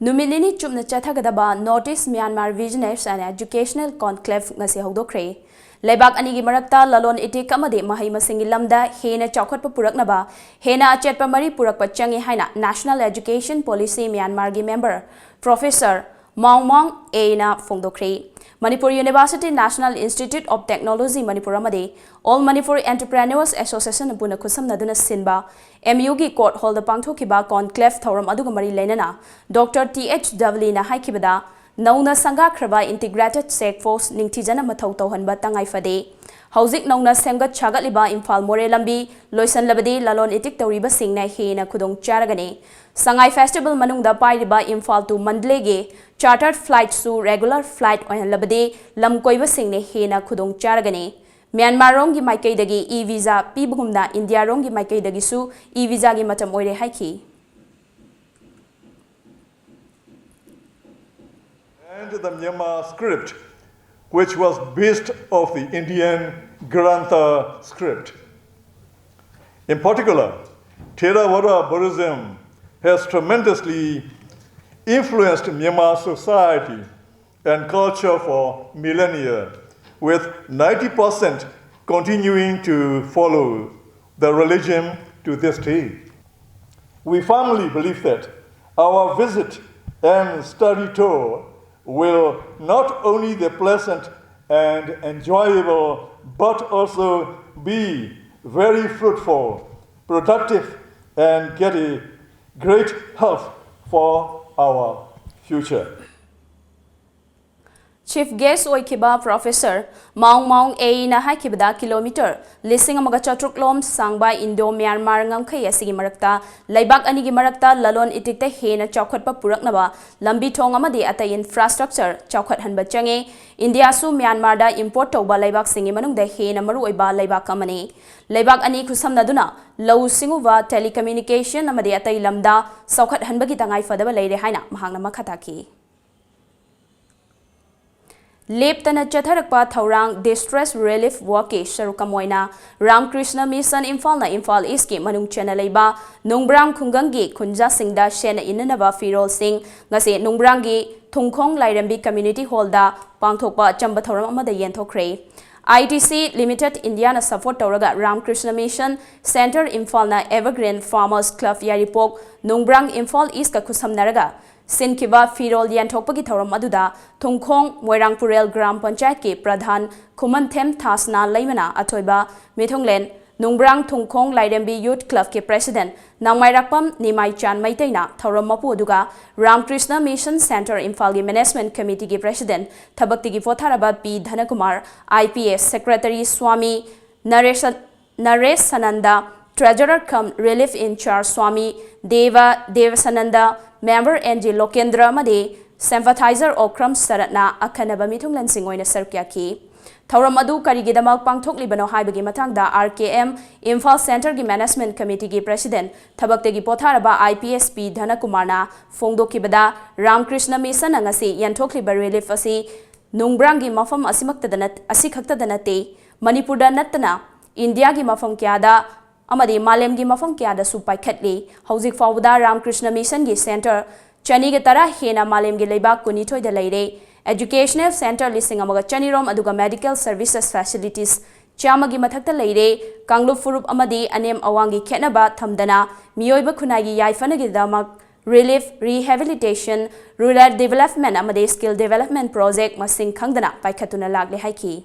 ꯅꯨꯃꯤꯠ ꯅꯤꯅꯤ ꯆꯨꯞꯅ ꯆꯠꯊꯒꯗꯕ North East Myanmar Business and Educational Conclave ꯉꯁꯤ ꯍꯧꯗꯣꯛꯈ꯭ꯔꯦ꯫ ꯂꯩꯕꯥꯛ ꯑꯅꯤꯒꯤ ꯃꯔꯛꯇ ꯂꯂꯣꯟ ꯏꯇꯤꯛ ꯑꯃꯗꯤ ꯃꯍꯩ ꯃꯁꯤꯡꯒꯤ ꯂꯝꯗ ꯍꯦꯟꯅ ꯆꯥꯎꯈꯠꯄ ꯄꯨꯔꯛꯅꯕ ꯍꯦꯟꯅ ꯑꯆꯦꯠꯄ ꯃꯔꯤ ꯄꯨꯔꯛꯄ ꯆꯪꯏ ꯍꯥꯏꯅ National Education Policy Myanmarꯒꯤ ꯃꯦꯝꯕꯔ ꯄ꯭ꯔꯣꯐꯦꯁꯔ ꯃꯥꯎ ꯃꯥꯡ ꯑꯦꯅ ꯐꯣꯡꯗꯣꯛꯈ꯭ꯔꯦ꯫ Manipur University, National Institute of Technology Manipur ꯑꯃꯗꯤ All Manipur Entrepreneurs Association ꯄꯨꯟꯅ ꯈꯨꯠꯁꯝꯅꯗꯨꯅ ꯁꯤꯟꯕ M Uꯒꯤ court hallꯗ ꯄꯥꯡꯊꯣꯛꯈꯤꯕ conclave ꯊꯧꯔꯝ ꯑꯗꯨꯒ ꯃꯔꯤ ꯂꯩꯅꯅ Doctor T H Duvalleyꯅ ꯍꯥꯏꯈꯤꯕꯗ, ꯅꯧꯅ ꯁꯪꯒꯥꯈ꯭ꯔꯕ Integrated Check Post ꯅꯤꯡꯊꯤꯖꯅ ꯃꯊꯧ ꯇꯧꯍꯟꯕ ꯇꯉꯥꯏ ꯐꯗꯦ꯫ ꯍꯧꯖꯤꯛ ꯅꯧꯅ ꯁꯦꯝꯒꯠ ꯁꯥꯒꯠꯂꯤꯕ ꯏꯝꯐꯥꯜ ꯃꯣꯔꯦ ꯂꯝꯕꯤ ꯂꯣꯏꯁꯤꯜꯂꯕꯗꯤ ꯂꯂꯣꯟ ꯏꯇꯤꯛ ꯇꯧꯔꯤꯕꯁꯤꯡꯅ ꯍꯦꯟꯅ ꯈꯨꯗꯣꯡ ꯆꯥꯔꯒꯅꯤ꯫ ꯁꯉꯥꯏ Festival ꯃꯅꯨꯡꯗ ꯄꯥꯏꯔꯤꯕ Imphal to ꯃꯟꯗꯂꯦꯒꯤ chartered flightꯁꯨ regular flight ꯑꯣꯏꯍꯜꯂꯕꯗꯤ ꯂꯝ ꯀꯣꯏꯕꯁꯤꯡꯅ ꯍꯦꯟꯅ ꯈꯨꯗꯣꯡ ꯆꯥꯔꯒꯅꯤ꯫ ꯃ꯭ꯌꯥꯟꯃꯥꯔꯔꯣꯝꯒꯤ ꯃꯥꯏꯀꯩꯗꯒꯤ e-visa ꯄꯤꯕꯒꯨꯝꯅ ꯏꯟꯗꯤꯌꯥꯔꯣꯝꯒꯤ ꯃꯥꯏꯀꯩꯗꯒꯤꯁꯨ e-visaꯒꯤ ꯃꯇꯝ ꯑꯣꯏꯔꯦ ꯍꯥꯏꯈꯤ꯫ And the Myanmar script, which was based off the Indian Grantha script. In particular, Theravada Buddhism has tremendously influenced Myanmar society and culture for millennia, with ninety percent continuing to follow the religion to this day. We firmly believe that our visit and study tour will not only be pleasant and enjoyable, but also be very fruitful, productive, and get a great help for our future. Chief guest ꯑꯣꯏꯈꯤꯕ Professor Maung Maung Aye ꯅ ꯍꯥꯏꯈꯤꯕꯗ, kilometre ꯂꯤꯁꯤꯡ ꯑꯃꯒ ꯆꯥꯇ꯭ꯔꯨꯛ ꯂꯣꯝ ꯁꯥꯡꯕ Indo Myanmar ꯉꯝꯈꯩ ꯑꯁꯤꯒꯤ ꯃꯔꯛꯇ ꯂꯩꯕꯥꯛ ꯑꯅꯤꯒꯤ ꯃꯔꯛꯇ ꯂꯂꯣꯟ ꯏꯇꯤꯛꯇ ꯍꯦꯟꯅ ꯆꯥꯎꯈꯠꯄ ꯄꯨꯔꯛꯅꯕ ꯂꯝꯕꯤ ꯊꯣꯡ ꯑꯃꯗꯤ ꯑꯇꯩ infrastructure ꯆꯥꯎꯈꯠꯍꯟꯕ ꯆꯪꯉꯦ꯫ ꯏꯟꯗꯤꯌꯥꯁꯨ ꯃ꯭ꯌꯥꯟꯃꯥꯔꯗ import ꯇꯧꯕ ꯂꯩꯕꯥꯛꯁꯤꯡꯒꯤ ꯃꯅꯨꯡꯗ ꯍꯦꯟꯅ ꯃꯔꯨꯑꯣꯏꯕ ꯂꯩꯕꯥꯛ ꯑꯃꯅꯤ꯫ ꯂꯩꯕꯥꯛ ꯑꯅꯤ ꯈꯨꯠꯁꯝꯅꯗꯨꯅ ꯂꯧꯎ ꯁꯤꯡꯎꯕ, telecommunication ꯑꯃꯗꯤ ꯑꯇꯩ ꯂꯝꯗ ꯆꯥꯎꯈꯠꯍꯟꯕꯒꯤ ꯇꯉꯥꯏ ꯐꯗꯕ ꯂꯩꯔꯦ ꯍꯥꯏꯅ ꯃꯍꯥꯛꯅ ꯃꯈꯥ ꯇꯥꯈꯤ꯫ ꯂꯦꯞꯇꯅ ꯆꯠꯊꯔꯛꯄ ꯊꯧꯔꯥꯡ distress relief work ꯀꯤ ꯁꯔꯨꯛ ꯑꯃ ꯑꯣꯏꯅ ꯔꯥꯝꯀ꯭ꯔꯤꯁꯅ ꯃꯤꯁꯟ ꯏꯝꯐꯥꯜꯅ ꯏꯝꯐꯥꯜ ꯏꯁꯀꯤ ꯃꯅꯨꯡ ꯆꯟꯅ ꯂꯩꯕ ꯅꯨꯡꯕ꯭ꯔꯥꯡ ꯈꯨꯡꯒꯪꯒꯤ ꯈꯨꯟꯖꯥꯁꯤꯡꯗ ꯁꯦꯠꯅ ꯏꯟꯅꯅꯕ ꯐꯤꯔꯣꯜꯁꯤꯡ ꯉꯁꯤ ꯅꯨꯡꯕ꯭ꯔꯥꯡꯒꯤ ꯊꯨꯡꯈꯣꯡ ꯂꯥꯏꯔꯦꯝꯕꯤ community hall ꯗ ꯄꯥꯡꯊꯣꯛꯄ ꯑꯆꯝꯕ ꯊꯧꯔꯝ ꯑꯃꯗ ꯌꯦꯟꯊꯣꯛꯈ꯭ꯔꯦ꯫ I T C Limited India ꯅ support ꯇꯧꯔꯒ ꯔꯥꯝꯀ꯭ꯔꯤꯁꯅ ꯃꯤꯁꯟ ꯁꯦꯟꯇꯔ ꯏꯝꯐꯥꯜꯅ Evergreen Farmers Club ꯌꯥꯏꯔꯤꯄꯣꯛ ꯅꯨꯡꯕ꯭ꯔꯥꯡ ꯏꯝꯐꯥꯜ ꯏꯁꯀ ꯈꯨꯠꯁꯝꯅꯔꯒ ꯁꯤꯟꯈꯤꯕ ꯐꯤꯔꯣꯜ ꯌꯦꯟꯊꯣꯛꯄꯒꯤ ꯊꯧꯔꯝ ꯑꯗꯨꯗ ꯊꯨꯡꯈꯣꯡ ꯃꯣꯏꯔꯥꯡꯄꯨꯔꯦꯜ ꯒ꯭ꯔꯥꯝ ꯄꯟꯆꯥꯌꯠꯀꯤ ꯄ꯭ꯔꯙꯥꯟ ꯈꯨꯃꯟꯊꯦꯝ ꯊꯥꯁꯅꯥ ꯂꯩꯃꯅ ꯑꯊꯣꯏꯕ ꯃꯤꯊꯨꯡꯂꯦꯟ, ꯅꯨꯡꯕ꯭ꯔꯥꯡ ꯊꯨꯡꯈꯣꯡ ꯂꯥꯏꯔꯦꯝꯕꯤ youth club ꯀꯤ president ꯅꯥꯡꯃꯥꯏꯔꯥꯛꯄꯝ ꯅꯤꯃꯥꯏꯆꯥꯟ ꯃꯩꯇꯩꯅ ꯊꯧꯔꯝ ꯃꯄꯨ ꯑꯗꯨꯒ ꯔꯥꯝꯀ꯭ꯔꯤꯁꯅ ꯃꯤꯁꯟ ꯁꯦꯟꯇꯔ ꯏꯝꯐꯥꯜꯒꯤ management committee ꯒꯤ president ꯊꯕꯛꯇꯒꯤ ꯄꯣꯊꯥꯔꯕ ꯄꯤ ꯙꯅꯀꯨꯃꯥꯔ, I P S secretary swami ꯅꯔꯦꯁ ꯅꯔꯦꯁ ꯁꯅꯟꯗ, treasurer cum relief in charge swami Dev ꯗꯦꯕꯁꯅꯟꯗ, member N G ꯂꯣꯀꯦꯟꯗ꯭ꯔ ꯑꯃꯗꯤ sympathizer ꯑꯣꯀ꯭ꯔꯝ ꯁꯔꯠꯅ ꯑꯈꯟꯅꯕ ꯃꯤꯊꯨꯡꯂꯦꯟꯁꯤꯡ ꯑꯣꯏꯅ ꯁꯔꯨꯛ ꯌꯥꯈꯤ꯫ ꯊꯧꯔꯝ ꯑꯗꯨ ꯀꯔꯤꯒꯤꯗꯃꯛ ꯄꯥꯡꯊꯣꯛꯂꯤꯕꯅꯣ ꯍꯥꯏꯕꯒꯤ ꯃꯇꯥꯡꯗ R K M ꯏꯝꯐꯥꯜ ꯁꯦꯟꯇꯔꯒꯤ management committee ꯒꯤ president ꯊꯕꯛꯇꯒꯤ ꯄꯣꯊꯥꯔꯕ I P S ꯄꯤ ꯙꯅꯀꯨꯃꯥꯔꯅ ꯐꯣꯡꯗꯣꯛꯈꯤꯕꯗ, ꯔꯥꯝꯀ꯭ꯔꯤꯁꯅ ꯃꯤꯁꯟꯅ ꯉꯁꯤ ꯌꯦꯟꯊꯣꯛꯂꯤꯕ relief ꯑꯁꯤ ꯅꯨꯡꯕ꯭ꯔꯥꯡꯒꯤ ꯃꯐꯝ ꯑꯁꯤꯃꯛꯇꯗ ꯅꯠ-, ꯑꯁꯤꯈꯛꯇꯗ ꯅꯠꯇꯦ, ꯃꯅꯤꯄꯨꯔꯗ ꯅꯠꯇꯅ ꯏꯟꯗꯤꯌꯥꯒꯤ ꯃꯐꯝ ꯀꯌꯥꯗ ꯑꯃꯗꯤ ꯃꯥꯂꯦꯝꯒꯤ ꯃꯐꯝ ꯀꯌꯥꯗꯁꯨ ꯄꯥꯏꯈꯠꯂꯤ꯫ ꯍꯧꯖꯤꯛ ꯐꯥꯎꯕꯗ ꯔꯥꯝꯀ꯭ꯔꯤꯁꯅ ꯃꯤꯁꯟꯒꯤ ꯁꯦꯟꯇꯔ ꯆꯅꯤꯒ ꯇꯔꯥ ꯍꯦꯟꯅ ꯃꯥꯂꯦꯝꯒꯤ ꯂꯩꯕꯥꯛ ꯀꯨꯟꯅꯤꯊꯣꯏꯗ ꯂꯩꯔꯦ꯫ Educational center ꯂꯤꯁꯤꯡ ꯑꯃꯒ ꯆꯅꯤꯔꯣꯝ ꯑꯗꯨꯒ medical services facilities ꯆꯥꯝꯃꯒꯤ ꯃꯊꯛꯇ ꯂꯩꯔꯦ꯫ ꯀꯥꯡꯂꯨꯞ ꯐꯨꯔꯨꯞ ꯑꯃꯗꯤ ꯑꯅꯦꯝ ꯑꯋꯥꯡꯒꯤ ꯈꯦꯠꯅꯕ ꯊꯝꯗꯅ ꯃꯤꯑꯣꯏꯕ ꯈꯨꯟꯅꯥꯏꯒꯤ ꯌꯥꯏꯐꯅꯕꯒꯤꯗꯃꯛ relief, rehabilitation, rural development ꯑꯃꯗꯤ skill development project ꯃꯁꯤꯡ ꯈꯪꯗꯅ ꯄꯥꯏꯈꯠꯇꯨꯅ ꯂꯥꯛꯂꯦ ꯍꯥꯏꯈꯤ꯫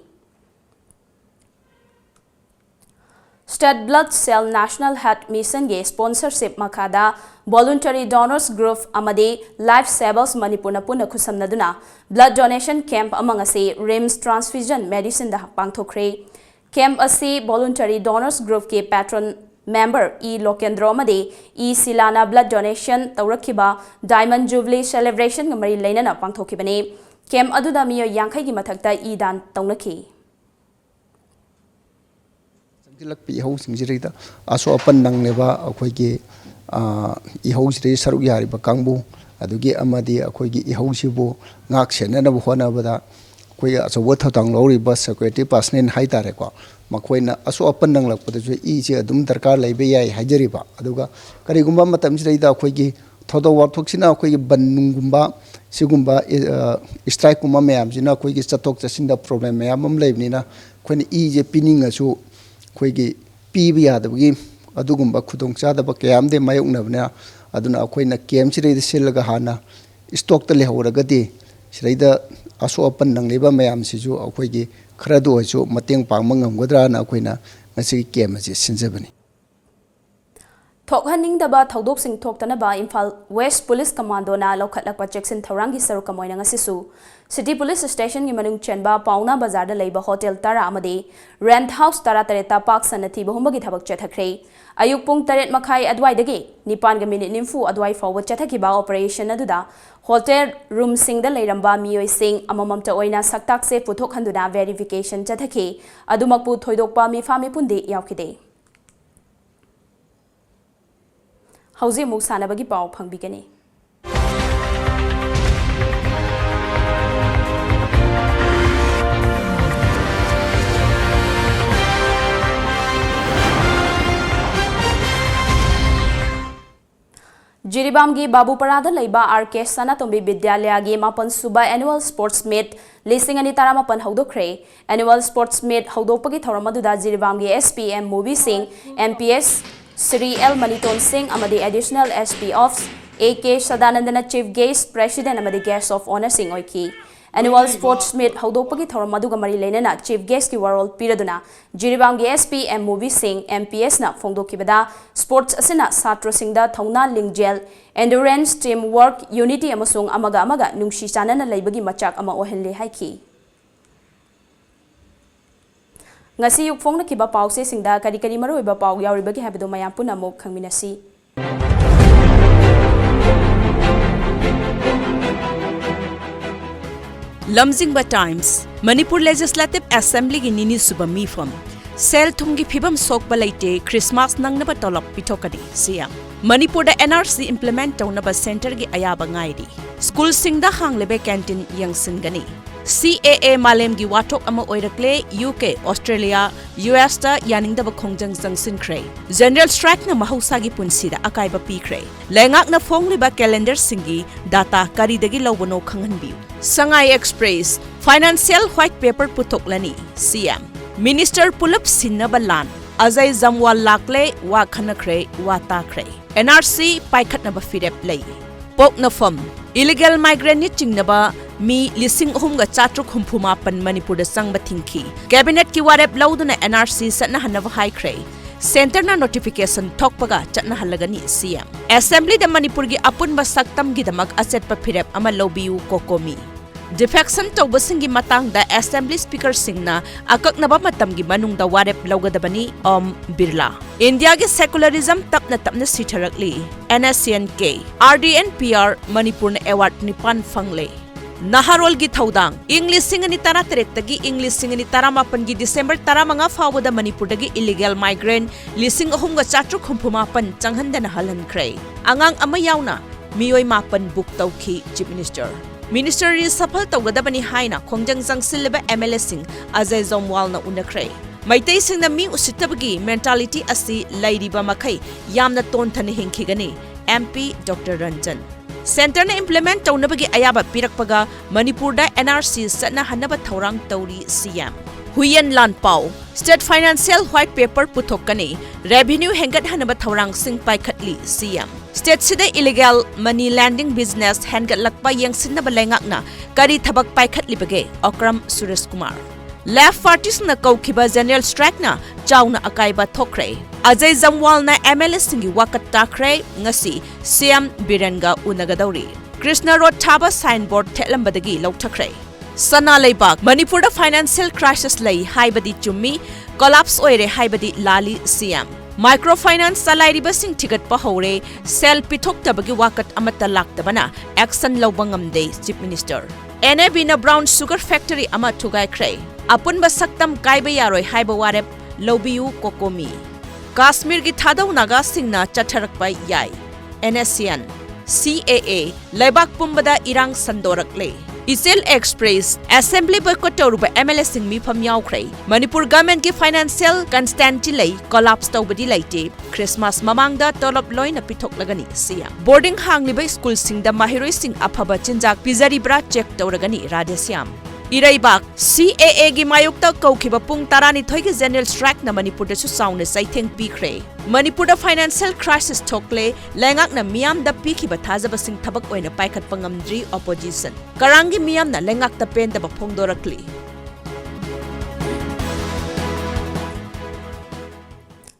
State Blood Cell National Health Mission ꯒꯤ sponsorship ꯃꯈꯥꯗ Voluntary Donors Group ꯑꯃꯗꯤ Life Savers ꯃꯅꯤꯄꯨꯔꯅ ꯄꯨꯟꯅ ꯈꯨꯠꯁꯝꯅꯗꯨꯅ blood donation camp ꯑꯃ ꯉꯁꯤ RIMS Transfusion Medicine ꯗ ꯄꯥꯡꯊꯣꯛꯈ꯭ꯔꯦ꯫ Camp ꯑꯁꯤ Voluntary Donors Group ꯀꯤ patron member ꯏ ꯂꯣꯀꯦꯟꯗ꯭ꯔꯣ ꯑꯃꯗꯤ ꯏ ꯁꯤꯂꯥꯅ blood donation ꯇꯧꯔꯛꯈꯤꯕ Diamond Jubilee celebration ꯒ ꯃꯔꯤ ꯂꯩꯅꯅ ꯄꯥꯡꯊꯣꯛꯈꯤꯕꯅꯤ꯫ Camp ꯑꯗꯨꯗ ꯃꯤꯑꯣꯏ ꯌꯥꯡꯈꯩꯒꯤ ꯃꯊꯛꯇ ꯏ ꯗꯥꯟ ꯇꯧꯅꯈꯤ꯫ ꯆꯪꯁꯤꯜꯂꯛꯄ ꯏꯍꯧꯁꯤꯡꯁꯤꯗꯩꯗ ꯑꯁꯣꯛ ꯑꯄꯟ ꯅꯪꯂꯤꯕ ꯑꯩꯈꯣꯏꯒꯤ, ꯑ, ꯏꯍꯧꯁꯤꯗꯩ ꯁꯔꯨꯛ ꯌꯥꯔꯤꯕ ꯀꯥꯡꯕꯨ, ꯑꯗꯨꯒꯤ ꯑꯃꯗꯤ ꯑꯩꯈꯣꯏꯒꯤ ꯏꯍꯧꯁꯤꯕꯨ ꯉꯥꯛ ꯁꯦꯟꯅꯅꯕ ꯍꯣꯠꯅꯕꯗ ꯑꯩꯈꯣꯏꯒꯤ ꯑꯆꯧꯕ ꯊꯧꯗꯥꯡ ꯂꯧꯔꯤꯕ security personnel ꯍꯥꯏꯇꯥꯔꯦꯀꯣ, ꯃꯈꯣꯏꯅ ꯑꯁꯣꯛ ꯑꯄꯟ ꯅꯪꯂꯛꯄꯗꯁꯨ ꯏꯁꯦ ꯑꯗꯨꯝ ꯗꯔꯀꯥꯔ ꯂꯩꯕ ꯌꯥꯏ ꯍꯥꯏꯖꯔꯤꯕ꯫ ꯑꯗꯨꯒ ꯀꯔꯤꯒꯨꯝꯕ ꯃꯇꯝꯁꯤꯗꯩꯗ ꯑꯩꯈꯣꯏꯒꯤ ꯊꯧꯗꯣꯛ ꯋꯥꯊꯣꯛꯁꯤꯅ ꯑꯩꯈꯣꯏꯒꯤ ꯕꯟ ꯅꯨꯡꯒꯨꯝꯕ, ꯁꯤꯒꯨꯝꯕ, ꯑ, strike ꯀꯨꯝꯕ ꯃꯌꯥꯝꯁꯤꯅ ꯑꯩꯈꯣꯏꯒꯤ ꯆꯠꯊꯣꯛ ꯆꯠꯁꯤꯟꯗ problem ꯃꯌꯥꯝ ꯑꯃ ꯂꯩꯕꯅꯤꯅ, ꯑꯩꯈꯣꯏꯅ ꯏꯁꯦ ꯄꯤꯅꯤꯡꯉꯁꯨ ꯑꯩꯈꯣꯏꯒꯤ ꯄꯤꯕ ꯌꯥꯗꯕꯒꯤ ꯑꯗꯨꯒꯨꯝꯕ ꯈꯨꯗꯣꯡꯆꯥꯗꯕ ꯀꯌꯥ ꯑꯃꯗꯤ ꯃꯥꯌꯣꯛꯅꯕꯅ, ꯑꯗꯨꯅ ꯑꯩꯈꯣꯏꯅ camp ꯁꯤꯗꯩꯗ ꯁꯤꯜꯂꯒ ꯍꯥꯟꯅ stock ꯇ ꯂꯩꯍꯧꯔꯒꯗꯤ ꯁꯤꯗꯩꯗ ꯑꯁꯣꯛ ꯑꯄꯟ ꯅꯪꯂꯤꯕ ꯃꯌꯥꯝꯁꯤꯁꯨ ꯑꯩꯈꯣꯏꯒꯤ ꯈꯔꯗ ꯑꯣꯏꯔꯁꯨ ꯃꯇꯦꯡ ꯄꯥꯡꯕ ꯉꯝꯒꯗ꯭ꯔꯥꯅ ꯑꯩꯈꯣꯏꯅ ꯉꯁꯤꯒꯤ camp ꯑꯁꯤ ꯁꯤꯟꯖꯕꯅꯤ꯫ ꯊꯣꯛꯍꯟꯅꯤꯡꯗꯕ ꯊꯧꯗꯣꯛꯁꯤꯡ ꯊꯣꯛꯇꯅꯕ ꯏꯝꯐꯥꯜ West Police Commando ꯅ ꯂꯧꯈꯠꯂꯛꯄ ꯆꯦꯛꯁꯤꯟ ꯊꯧꯔꯥꯡꯒꯤ ꯁꯔꯨꯛ ꯑꯃ ꯑꯣꯏꯅ ꯉꯁꯤꯁꯨ City Police Station ꯒꯤ ꯃꯅꯨꯡ ꯆꯟꯕ ꯄꯥꯎꯅꯥ ꯕꯖꯥꯔꯗ ꯂꯩꯕ hotel ꯇꯔꯥ ꯑꯃꯗꯤ rent house ꯇꯔꯥꯇꯔꯦꯠꯇ ꯄꯥꯛ ꯁꯟꯅ ꯊꯤꯕ ꯍꯨꯝꯕꯒꯤ ꯊꯕꯛ ꯆꯠꯊꯈ꯭ꯔꯦ꯫ ꯑꯌꯨꯛ ꯄꯨꯡ ꯇꯔꯦꯠ ꯃꯈꯥꯏ ꯑꯗꯨꯋꯥꯏꯗꯒꯤ ꯅꯤꯄꯥꯟꯒ minute ꯅꯤꯐꯨ ꯑꯗꯨꯋꯥꯏ ꯐꯥꯎꯕ ꯆꯠꯊꯈꯤꯕ operation ꯑꯗꯨꯗ hotel room ꯁꯤꯡꯗ ꯂꯩꯔꯝꯕ ꯃꯤꯑꯣꯏꯁꯤꯡ ꯑꯃꯃꯝꯇ ꯑꯣꯏꯅ ꯁꯛꯇꯥꯛꯁꯦ ꯄꯨꯊꯣꯛꯍꯟꯗꯨꯅ verification ꯆꯠꯊꯈꯤ꯫ ꯑꯗꯨꯃꯛꯄꯨ ꯊꯣꯏꯗꯣꯛꯄ ꯃꯤꯐꯥ ꯃꯤꯄꯨꯟꯗꯤ ꯌꯥꯎꯈꯤꯗꯦ꯫ ꯍꯧꯖꯤꯛ ꯑꯃꯨꯛ ꯁꯥꯟꯅꯕꯒꯤ ꯄꯥꯎ ꯐꯪꯕꯤꯒꯅꯤ꯫ ꯖꯤꯔꯤꯕꯥꯝꯒꯤ ꯕꯥꯕꯨꯄꯔꯥꯗ ꯂꯩꯕ ꯑꯥꯔ ꯀꯦ ꯁꯅꯥꯇꯣꯝꯕꯤ ꯕꯤꯗ꯭ꯌꯥꯂꯌꯥꯒꯤ ꯃꯥꯄꯟ ꯁꯨꯕ annual sports meet ꯂꯤꯁꯤꯡ ꯑꯅꯤ ꯇꯔꯥꯃꯥꯄꯟ ꯍꯧꯗꯣꯛꯈ꯭ꯔꯦ꯫ Annual sports meet ꯍꯧꯗꯣꯛꯄꯒꯤ ꯊꯧꯔꯝ ꯑꯗꯨꯗ ꯖꯤꯔꯤꯕꯥꯝꯒꯤ S P M ꯃꯨꯕꯤ ꯁꯤꯡ, M P S Shri L Maniton Singh ꯑꯃꯗꯤ Additional S P of A K ꯁꯗꯥꯅꯟꯗꯅ chief guest, president ꯑꯃꯗꯤ guest of honour ꯁꯤꯡ ꯑꯣꯏꯈꯤ꯫ Annual Sports Meet ꯍꯧꯗꯣꯛꯄꯒꯤ ꯊꯧꯔꯝ ꯑꯗꯨꯒ ꯃꯔꯤ ꯂꯩꯅꯅ Chief Guest ꯀꯤ ꯋꯥꯔꯣꯜ ꯄꯤꯔꯗꯨꯅ ꯖꯤꯔꯤꯕꯥꯝꯒꯤ SP M ꯃꯨꯕꯤ ꯁꯤꯡ, MPS ꯅ ꯐꯣꯡꯗꯣꯛꯈꯤꯕꯗ, sports ꯑꯁꯤꯅ ꯁꯥꯇ꯭ꯔꯁꯤꯡꯗ ꯊꯧꯅꯥ ꯂꯤꯡꯖꯦꯜ, endurance, team work, unity ꯑꯃꯁꯨꯡ ꯑꯃꯒ ꯑꯃꯒ ꯅꯨꯡꯁꯤ ꯆꯥꯟꯅꯅ ꯂꯩꯕꯒꯤ ꯃꯆꯥꯛ ꯑꯃ ꯑꯣꯏꯍꯜꯂꯤ ꯍꯥꯏꯈꯤ꯫ ꯉꯁꯤ ꯑꯌꯨꯛ ꯐꯣꯡꯅꯈꯤꯕ ꯄꯥꯎꯆꯦꯁꯤꯡꯗ ꯀꯔꯤ ꯀꯔꯤ ꯃꯔꯨꯑꯣꯏꯕ ꯄꯥꯎ ꯌꯥꯎꯔꯤꯕꯒꯦ ꯍꯥꯏꯕꯗꯨ ꯃꯌꯥꯝ ꯄꯨꯟꯅ ꯑꯃꯨꯛ ꯈꯪꯃꯤꯟꯅꯁꯤ꯫ ꯂꯝꯖꯤꯡꯕ Times, ꯃꯅꯤꯄꯨꯔ Legislative Assembly ꯒꯤ ꯅꯤꯅꯤ ꯁꯨꯕ ꯃꯤꯐꯝ꯫ ꯁꯦꯜ ꯊꯨꯝꯒꯤ ꯐꯤꯕꯝ ꯁꯣꯛꯄ ꯂꯩꯇꯦ, Christmas ꯅꯪꯅꯕ ꯇꯣꯂꯣꯞ ꯄꯤꯊꯣꯛꯀꯅꯤ, CM꯫ ꯃꯅꯤꯄꯨꯔꯗ NRC implement ꯇꯧꯅꯕ centre ꯒꯤ ꯑꯌꯥꯕ ꯉꯥꯏꯔꯤ꯫ ꯁ꯭ꯀꯨꯜꯁꯤꯡꯗ ꯍꯥꯡꯂꯤꯕ canteen ꯌꯦꯡꯁꯤꯟꯒꯅꯤ꯫ CAA ꯃꯥꯂꯦꯝꯒꯤ ꯋꯥꯊꯣꯛ ꯑꯃ ꯑꯣꯏꯔꯛꯂꯦ, UK, Australia, US ꯇ ꯌꯥꯅꯤꯡꯗꯕ ꯈꯣꯡꯖꯪ ꯆꯪꯁꯤꯟꯈ꯭ꯔꯦ꯫ General strike ꯅ ꯃꯍꯧꯁꯥꯒꯤ ꯄꯨꯟꯁꯤꯗ ꯑꯀꯥꯏꯕ ꯄꯤꯈ꯭ꯔꯦ꯫ ꯂꯩꯉꯥꯛꯅ ꯐꯣꯡꯂꯤꯕ calendar ꯁꯤꯡꯒꯤ data ꯀꯔꯤꯗꯒꯤ ꯂꯧꯕꯅꯣ ꯈꯪꯍꯟꯕꯤꯌꯨ꯫ Sangai Express, financial white paper ꯄꯨꯊꯣꯛꯂꯅꯤ, CM꯫ Minister ꯄꯨꯂꯞ ꯁꯤꯟꯅꯕ ꯂꯥꯟ꯫ ꯑꯖꯌ ꯖꯝꯋꯥꯜ ꯂꯥꯛꯂꯦ, ꯋꯥ ꯈꯟꯅꯈ꯭ꯔꯦ, ꯋꯥ ꯇꯥꯈ꯭ꯔꯦ꯫ NRC ꯄꯥꯏꯈꯠꯅꯕ ꯐꯤꯔꯦꯞ ꯂꯩ꯫ ꯄꯣꯛꯅꯐꯝ, illegal migrant ꯅ ꯆꯤꯡꯅꯕ ꯃꯤ ꯂꯤꯁꯤꯡ ꯑꯍꯨꯝꯒ ꯆꯥꯇ꯭ꯔꯨꯛ ꯍꯨꯝꯐꯨ ꯃꯥꯄꯟ ꯃꯅꯤꯄꯨꯔꯗ ꯆꯪꯕ ꯊꯤꯡꯈꯤ꯫ Cabinet ꯀꯤ ꯋꯥꯔꯦꯞ ꯂꯧꯗꯨꯅ NRC ꯆꯠꯅꯍꯟꯅꯕ ꯍꯥꯏꯈ꯭ꯔꯦ꯫ Centre ꯅ notification ꯊꯣꯛꯄꯒ ꯆꯠꯅꯍꯜꯂꯒꯅꯤ, CM꯫ Assembly ꯗ ꯃꯅꯤꯄꯨꯔꯒꯤ ꯑꯄꯨꯟꯕ ꯁꯛꯇꯝꯒꯤꯗꯃꯛ ꯑꯆꯦꯠꯄ ꯐꯤꯔꯦꯞ ꯑꯃ ꯂꯧꯕꯤꯌꯨ, COCOMI꯫ Defection ꯇꯧꯕꯁꯤꯡꯒꯤ ꯃꯇꯥꯡꯗ Assembly Speaker ꯁꯤꯡꯅ ꯑꯀꯛꯅꯕ ꯃꯇꯝꯒꯤ ꯃꯅꯨꯡꯗ ꯋꯥꯔꯦꯞ ꯂꯧꯒꯗꯕꯅꯤ, Om Birla꯫ ꯏꯟꯗꯤꯌꯥꯒꯤ secularism ꯇꯞꯅ ꯇꯞꯅ ꯁꯤꯊꯔꯛꯂꯤ, NSCN K꯫ RDNPR ꯃꯅꯤꯄꯨꯔꯅ award ꯅꯤꯄꯥꯟ ꯐꯪꯂꯦ꯫ ꯅꯍꯥꯔꯣꯜꯒꯤ ꯊꯧꯗꯥꯡ꯫ ꯏꯪ ꯂꯤꯁꯤꯡ ꯑꯅꯤ ꯇꯔꯥꯇꯔꯦꯠꯇꯒꯤ ꯏꯪ ꯂꯤꯁꯤꯡ ꯑꯅꯤ ꯇꯔꯥꯃꯥꯄꯟꯒꯤ December ꯇꯔꯥꯃꯉꯥ ꯐꯥꯎꯕꯗ ꯃꯅꯤꯄꯨꯔꯗꯒꯤ illegal migrant ꯂꯤꯁꯤꯡ ꯑꯍꯨꯝꯒ ꯆꯥꯇ꯭ꯔꯨꯛ ꯍꯨꯝꯐꯨ ꯃꯥꯄꯟ ꯆꯪꯍꯟꯗꯅ ꯍꯜꯍꯟꯈ꯭ꯔꯦ꯫ ꯑꯉꯥꯡ ꯑꯃ ꯌꯥꯎꯅ ꯃꯤꯑꯣꯏ ꯃꯥꯄꯟ book ꯇꯧꯈꯤ, Chief Minister꯫ Minister reshuffle ꯇꯧꯒꯗꯕꯅꯤ ꯍꯥꯏꯅ ꯈꯣꯡꯖꯪ ꯆꯪꯁꯤꯜꯂꯤꯕ MLA ꯁꯤꯡ ꯑꯖꯌ ꯖꯝꯋꯥꯜꯅ ꯎꯅꯈ꯭ꯔꯦ꯫ ꯃꯩꯇꯩꯁꯤꯡꯅ ꯃꯤ ꯎꯁꯤꯠꯇꯕꯒꯤ mentality ꯑꯁꯤ ꯂꯩꯔꯤꯕ ꯃꯈꯩ ꯌꯥꯝꯅ ꯇꯣꯟꯊꯅ ꯍꯤꯡꯈꯤꯒꯅꯤ, MP Doctor Ranjan꯫ Centre ꯅ implement ꯇꯧꯅꯕꯒꯤ ꯑꯌꯥꯕ ꯄꯤꯔꯛꯄꯒ ꯃꯅꯤꯄꯨꯔꯗ NRC ꯆꯠꯅꯍꯟꯅꯕ ꯊꯧꯔꯥꯡ ꯇꯧꯔꯤ, CM꯫ ꯍꯨꯏꯌꯦꯟ ꯂꯥꯟꯄꯥꯎ꯫ State financial white paper ꯄꯨꯊꯣꯛꯀꯅꯤ, revenue ꯍꯦꯟꯒꯠꯍꯟꯅꯕ ꯊꯧꯔꯥꯡꯁꯤꯡ ꯄꯥꯏꯈꯠꯂꯤ, CM꯫ State ꯁꯤꯗ illegal money lending business ꯍꯦꯟꯒꯠꯂꯛꯄ ꯌꯦꯡꯁꯤꯟꯅꯕ ꯂꯩꯉꯥꯛꯅ ꯀꯔꯤ ꯊꯕꯛ ꯄꯥꯏꯈꯠꯂꯤꯕꯒꯦ? ꯑꯣꯀ꯭ꯔꯝ ꯁꯨꯔꯦꯁ ꯀꯨꯃꯥꯔ꯫ Left party ꯁꯤꯡꯅ ꯀꯧꯈꯤꯕ general strike ꯅ ꯆꯥꯎꯅ ꯑꯀꯥꯏꯕ ꯊꯣꯛꯈ꯭ꯔꯦ꯫ ꯑꯖꯌ ꯖꯝꯋꯥꯜꯅ M L A ꯁꯤꯡꯒꯤ ꯋꯥꯀꯠ ꯇꯥꯈ꯭ꯔꯦ꯫ ꯉꯁꯤ C M ꯕꯤꯔꯦꯟꯒ ꯎꯅꯒꯗꯧꯔꯤ꯫ ꯀ꯭ꯔꯤꯁꯅ ꯔꯣꯗ ꯊꯥꯕ sign board ꯊꯦꯠꯂꯝꯕꯗꯒꯤ ꯂꯧꯊꯈ꯭ꯔꯦ꯫ ꯁꯅꯥ ꯂꯩꯕꯥꯛ, ꯃꯅꯤꯄꯨꯔꯗ financial crisis ꯂꯩ ꯍꯥꯏꯕꯗꯤ ꯆꯨꯝꯃꯤ, collapse ꯑꯣꯏꯔꯦ ꯍꯥꯏꯕꯗꯤ ꯂꯥꯜꯂꯤ C M꯫ Micro finance ꯆꯂꯥꯏꯔꯤꯕꯁꯤꯡ ꯊꯤꯒꯠꯄ ꯍꯧꯔꯦ, ꯁꯦꯜ ꯄꯤꯊꯣꯛꯇꯕꯒꯤ ꯋꯥꯀꯠ ꯑꯃꯠꯇ ꯂꯥꯛꯇꯕꯅ action ꯂꯧꯕ ꯉꯝꯗꯦ Chief Minister꯫ N A B ꯅ brown sugar factory ꯑꯃ ꯊꯨꯒꯥꯏꯈ꯭ꯔꯦ꯫ ꯑꯄꯨꯟꯕ ꯁꯛꯇꯝ ꯀꯥꯏꯕ ꯌꯥꯔꯣꯏ ꯍꯥꯏꯕ ꯋꯥꯔꯦꯞ ꯂꯧꯕꯤꯌꯨ, ꯀꯣꯀꯣꯃꯤ꯫ ꯀꯥꯁꯃꯤꯔꯒꯤ ꯊꯥꯗꯧ ꯅꯥꯒꯥꯁꯤꯡꯅ ꯆꯠꯊꯔꯛꯄ ꯌꯥꯏ꯫ N S C N, C A A, ꯂꯩꯕꯥꯛ ꯄꯨꯝꯕꯗ ꯏꯔꯥꯡ ꯁꯟꯗꯣꯔꯛꯂꯦ꯫ ꯏꯆꯦꯜ Express, assembly boycott ꯇꯧꯔꯨꯕ M L A ꯁꯤꯡ ꯃꯤꯐꯝ ꯌꯥꯎꯈ꯭ꯔꯦ꯫ ꯃꯅꯤꯄꯨꯔ government ꯀꯤ financial constantꯤ ꯂꯩ, collapse ꯇꯧꯕꯗꯤ ꯂꯩꯇꯦ꯫ Christmas ꯃꯃꯥꯡꯗ ꯇꯣꯂꯣꯞ ꯂꯣꯏꯅ ꯄꯤꯊꯣꯛꯂꯒꯅꯤ C M꯫ Boarding ꯍꯥꯡꯂꯤꯕ school ꯁꯤꯡꯗ ꯃꯍꯩꯔꯣꯏꯁꯤꯡ ꯑꯐꯕ ꯆꯤꯟꯖꯥꯛ ꯄꯤꯖꯔꯤꯕ꯭ꯔꯥ check ꯇꯧꯔꯒꯅꯤ Radheshyam. ꯏꯔꯩꯕꯥꯛ, C A A ꯒꯤ ꯃꯥꯌꯣꯛꯇ ꯀꯧꯈꯤꯕ ꯄꯨꯡ ꯇꯔꯥꯅꯤꯊꯣꯏꯒꯤ general strike ꯅ ꯃꯅꯤꯄꯨꯔꯗꯁꯨ ꯆꯥꯎꯅ ꯆꯩꯊꯦꯡ ꯄꯤꯈ꯭ꯔꯦ꯫ ꯃꯅꯤꯄꯨꯔꯗ financial crisis ꯊꯣꯛꯂꯦ, ꯂꯩꯉꯥꯛꯅ ꯃꯤꯌꯥꯝꯗ ꯄꯤꯈꯤꯕ ꯊꯥꯖꯕꯁꯤꯡ ꯊꯕꯛ ꯑꯣꯏꯅ ꯄꯥꯏꯈꯠꯄ ꯉꯝꯗ꯭ꯔꯤ opposition꯫ ꯀꯔꯥꯡꯒꯤ ꯃꯤꯌꯥꯝꯅ ꯂꯩꯉꯥꯛꯇ ꯄꯦꯟꯗꯕ ꯐꯣꯡꯗꯣꯔꯛꯂꯤ꯫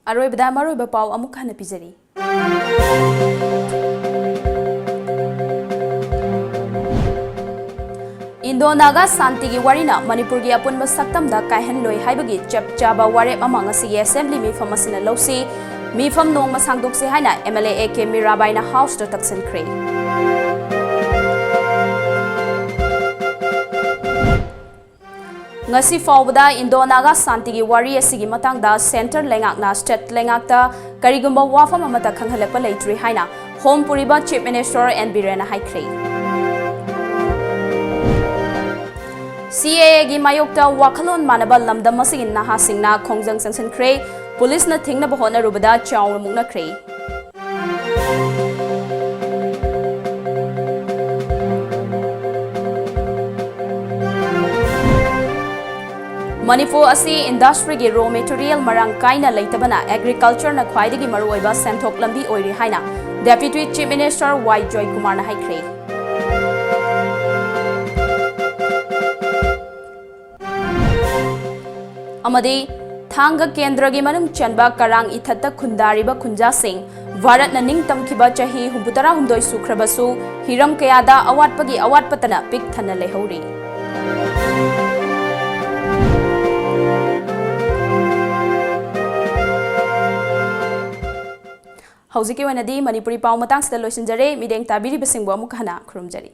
ꯑꯔꯣꯏꯕꯗ ꯃꯔꯨꯑꯣꯏꯕ ꯄꯥꯎ ꯑꯃꯨꯛ ꯍꯟꯅ ꯄꯤꯖꯔꯤ꯫ ꯏꯟꯗꯣ ꯅꯥꯒꯥ ꯁꯥꯟꯇꯤꯒꯤ ꯋꯥꯔꯤꯅ ꯃꯅꯤꯄꯨꯔꯒꯤ ꯑꯄꯨꯟꯕ ꯁꯛꯇꯝꯗ ꯀꯥꯏꯍꯟꯂꯣꯏ ꯍꯥꯏꯕꯒꯤ ꯆꯞ ꯆꯥꯕ ꯋꯥꯔꯦꯞ ꯑꯃ ꯉꯁꯤꯒꯤ assembly ꯃꯤꯐꯝ ꯑꯁꯤꯅ ꯂꯧꯁꯤ꯫ ꯃꯤꯐꯝ ꯅꯣꯡꯃ ꯁꯥꯡꯗꯣꯛꯁꯤ ꯍꯥꯏꯅ M L A A K ꯃꯤꯔꯥꯕꯥꯏꯅ House ꯇ ꯇꯛꯁꯤꯟꯈ꯭ꯔꯦ꯫ ꯉꯁꯤ ꯐꯥꯎꯕꯗ ꯏꯟꯗꯣ ꯅꯥꯒꯥ ꯁꯥꯟꯇꯤꯒꯤ ꯋꯥꯔꯤ ꯑꯁꯤꯒꯤ ꯃꯇꯥꯡꯗ centre ꯂꯩꯉꯥꯛꯅ state ꯂꯩꯉꯥꯛꯇ ꯀꯔꯤꯒꯨꯝꯕ ꯋꯥꯐꯝ ꯑꯃꯠꯇ ꯈꯪꯍꯜꯂꯛꯄ ꯂꯩꯇ꯭ꯔꯤ ꯍꯥꯏꯅ ꯍꯣꯝ ꯄꯨꯔꯤꯕ Chief Minister N Birenꯅ ꯍꯥꯏꯈ꯭ꯔꯦ꯫ C A A ꯒꯤ ꯃꯥꯌꯣꯛꯇ ꯋꯥꯈꯜꯂꯣꯟ ꯃꯥꯟꯅꯕ ꯂꯝꯗꯝ ꯑꯁꯤꯒꯤ ꯅꯍꯥꯁꯤꯡꯅ ꯈꯣꯡꯖꯪ ꯆꯪꯁꯤꯟꯈ꯭ꯔꯦ꯫ ꯄꯨꯂꯤꯁꯅ ꯊꯤꯡꯅꯕ ꯍꯣꯠꯅꯔꯨꯕꯗ ꯆꯥꯎꯅ ꯃꯨꯛꯅꯈ꯭ꯔꯦ꯫ ꯃꯅꯤꯄꯨꯔ ꯑꯁꯤ industryꯒꯤ raw material ꯃꯔꯥꯡ ꯀꯥꯏꯅ ꯂꯩꯇꯕꯅ agricultureꯅ ꯈ꯭ꯋꯥꯏꯗꯒꯤ ꯃꯔꯨꯑꯣꯏꯕ ꯁꯦꯟꯊꯣꯛ ꯂꯝꯕꯤ ꯑꯣꯏꯔꯤ ꯍꯥꯏꯅ Deputy Chief Minister ꯋꯥꯏ ꯖꯣꯏꯀꯨꯃꯥꯔꯅ ꯍꯥꯏꯈ꯭ꯔꯦ꯫ ꯑꯃꯗꯤ ꯊꯥꯡꯒ ꯀꯦꯟꯗ꯭ꯔꯒꯤ ꯃꯅꯨꯡ ꯆꯟꯕ ꯀꯔꯥꯡ ꯏꯊꯠꯇ ꯈꯨꯟꯗꯥꯔꯤꯕ ꯈꯨꯟꯖꯥꯁꯤꯡ ꯚꯥꯔꯠꯅ ꯅꯤꯡꯇꯝꯈꯤꯕ ꯆꯍꯤ ꯍꯨꯝꯐꯨꯇꯔꯥ ꯍꯨꯝꯗꯣꯏ ꯁꯨꯈ꯭ꯔꯕꯁꯨ ꯍꯤꯔꯝ ꯀꯌꯥꯗ ꯑꯋꯥꯠꯄꯒꯤ ꯑꯋꯥꯠꯄꯇꯅ ꯄꯤꯛ ꯊꯟꯅ ꯂꯩꯍꯧꯔꯤ꯫ ꯍꯧꯖꯤꯛꯀꯤ ꯑꯣꯏꯅꯗꯤ ꯃꯅꯤꯄꯨꯔꯤ ꯄꯥꯎ ꯃꯇꯥꯡꯁꯤꯗ ꯂꯣꯏꯁꯤꯟꯖꯔꯦ꯫ ꯃꯤꯠꯌꯦꯡ ꯇꯥꯕꯤꯔꯤꯕꯁꯤꯡꯕꯨ ꯑꯃꯨꯛ ꯍꯟꯅ ꯈꯨꯔꯨꯝꯖꯔꯤ꯫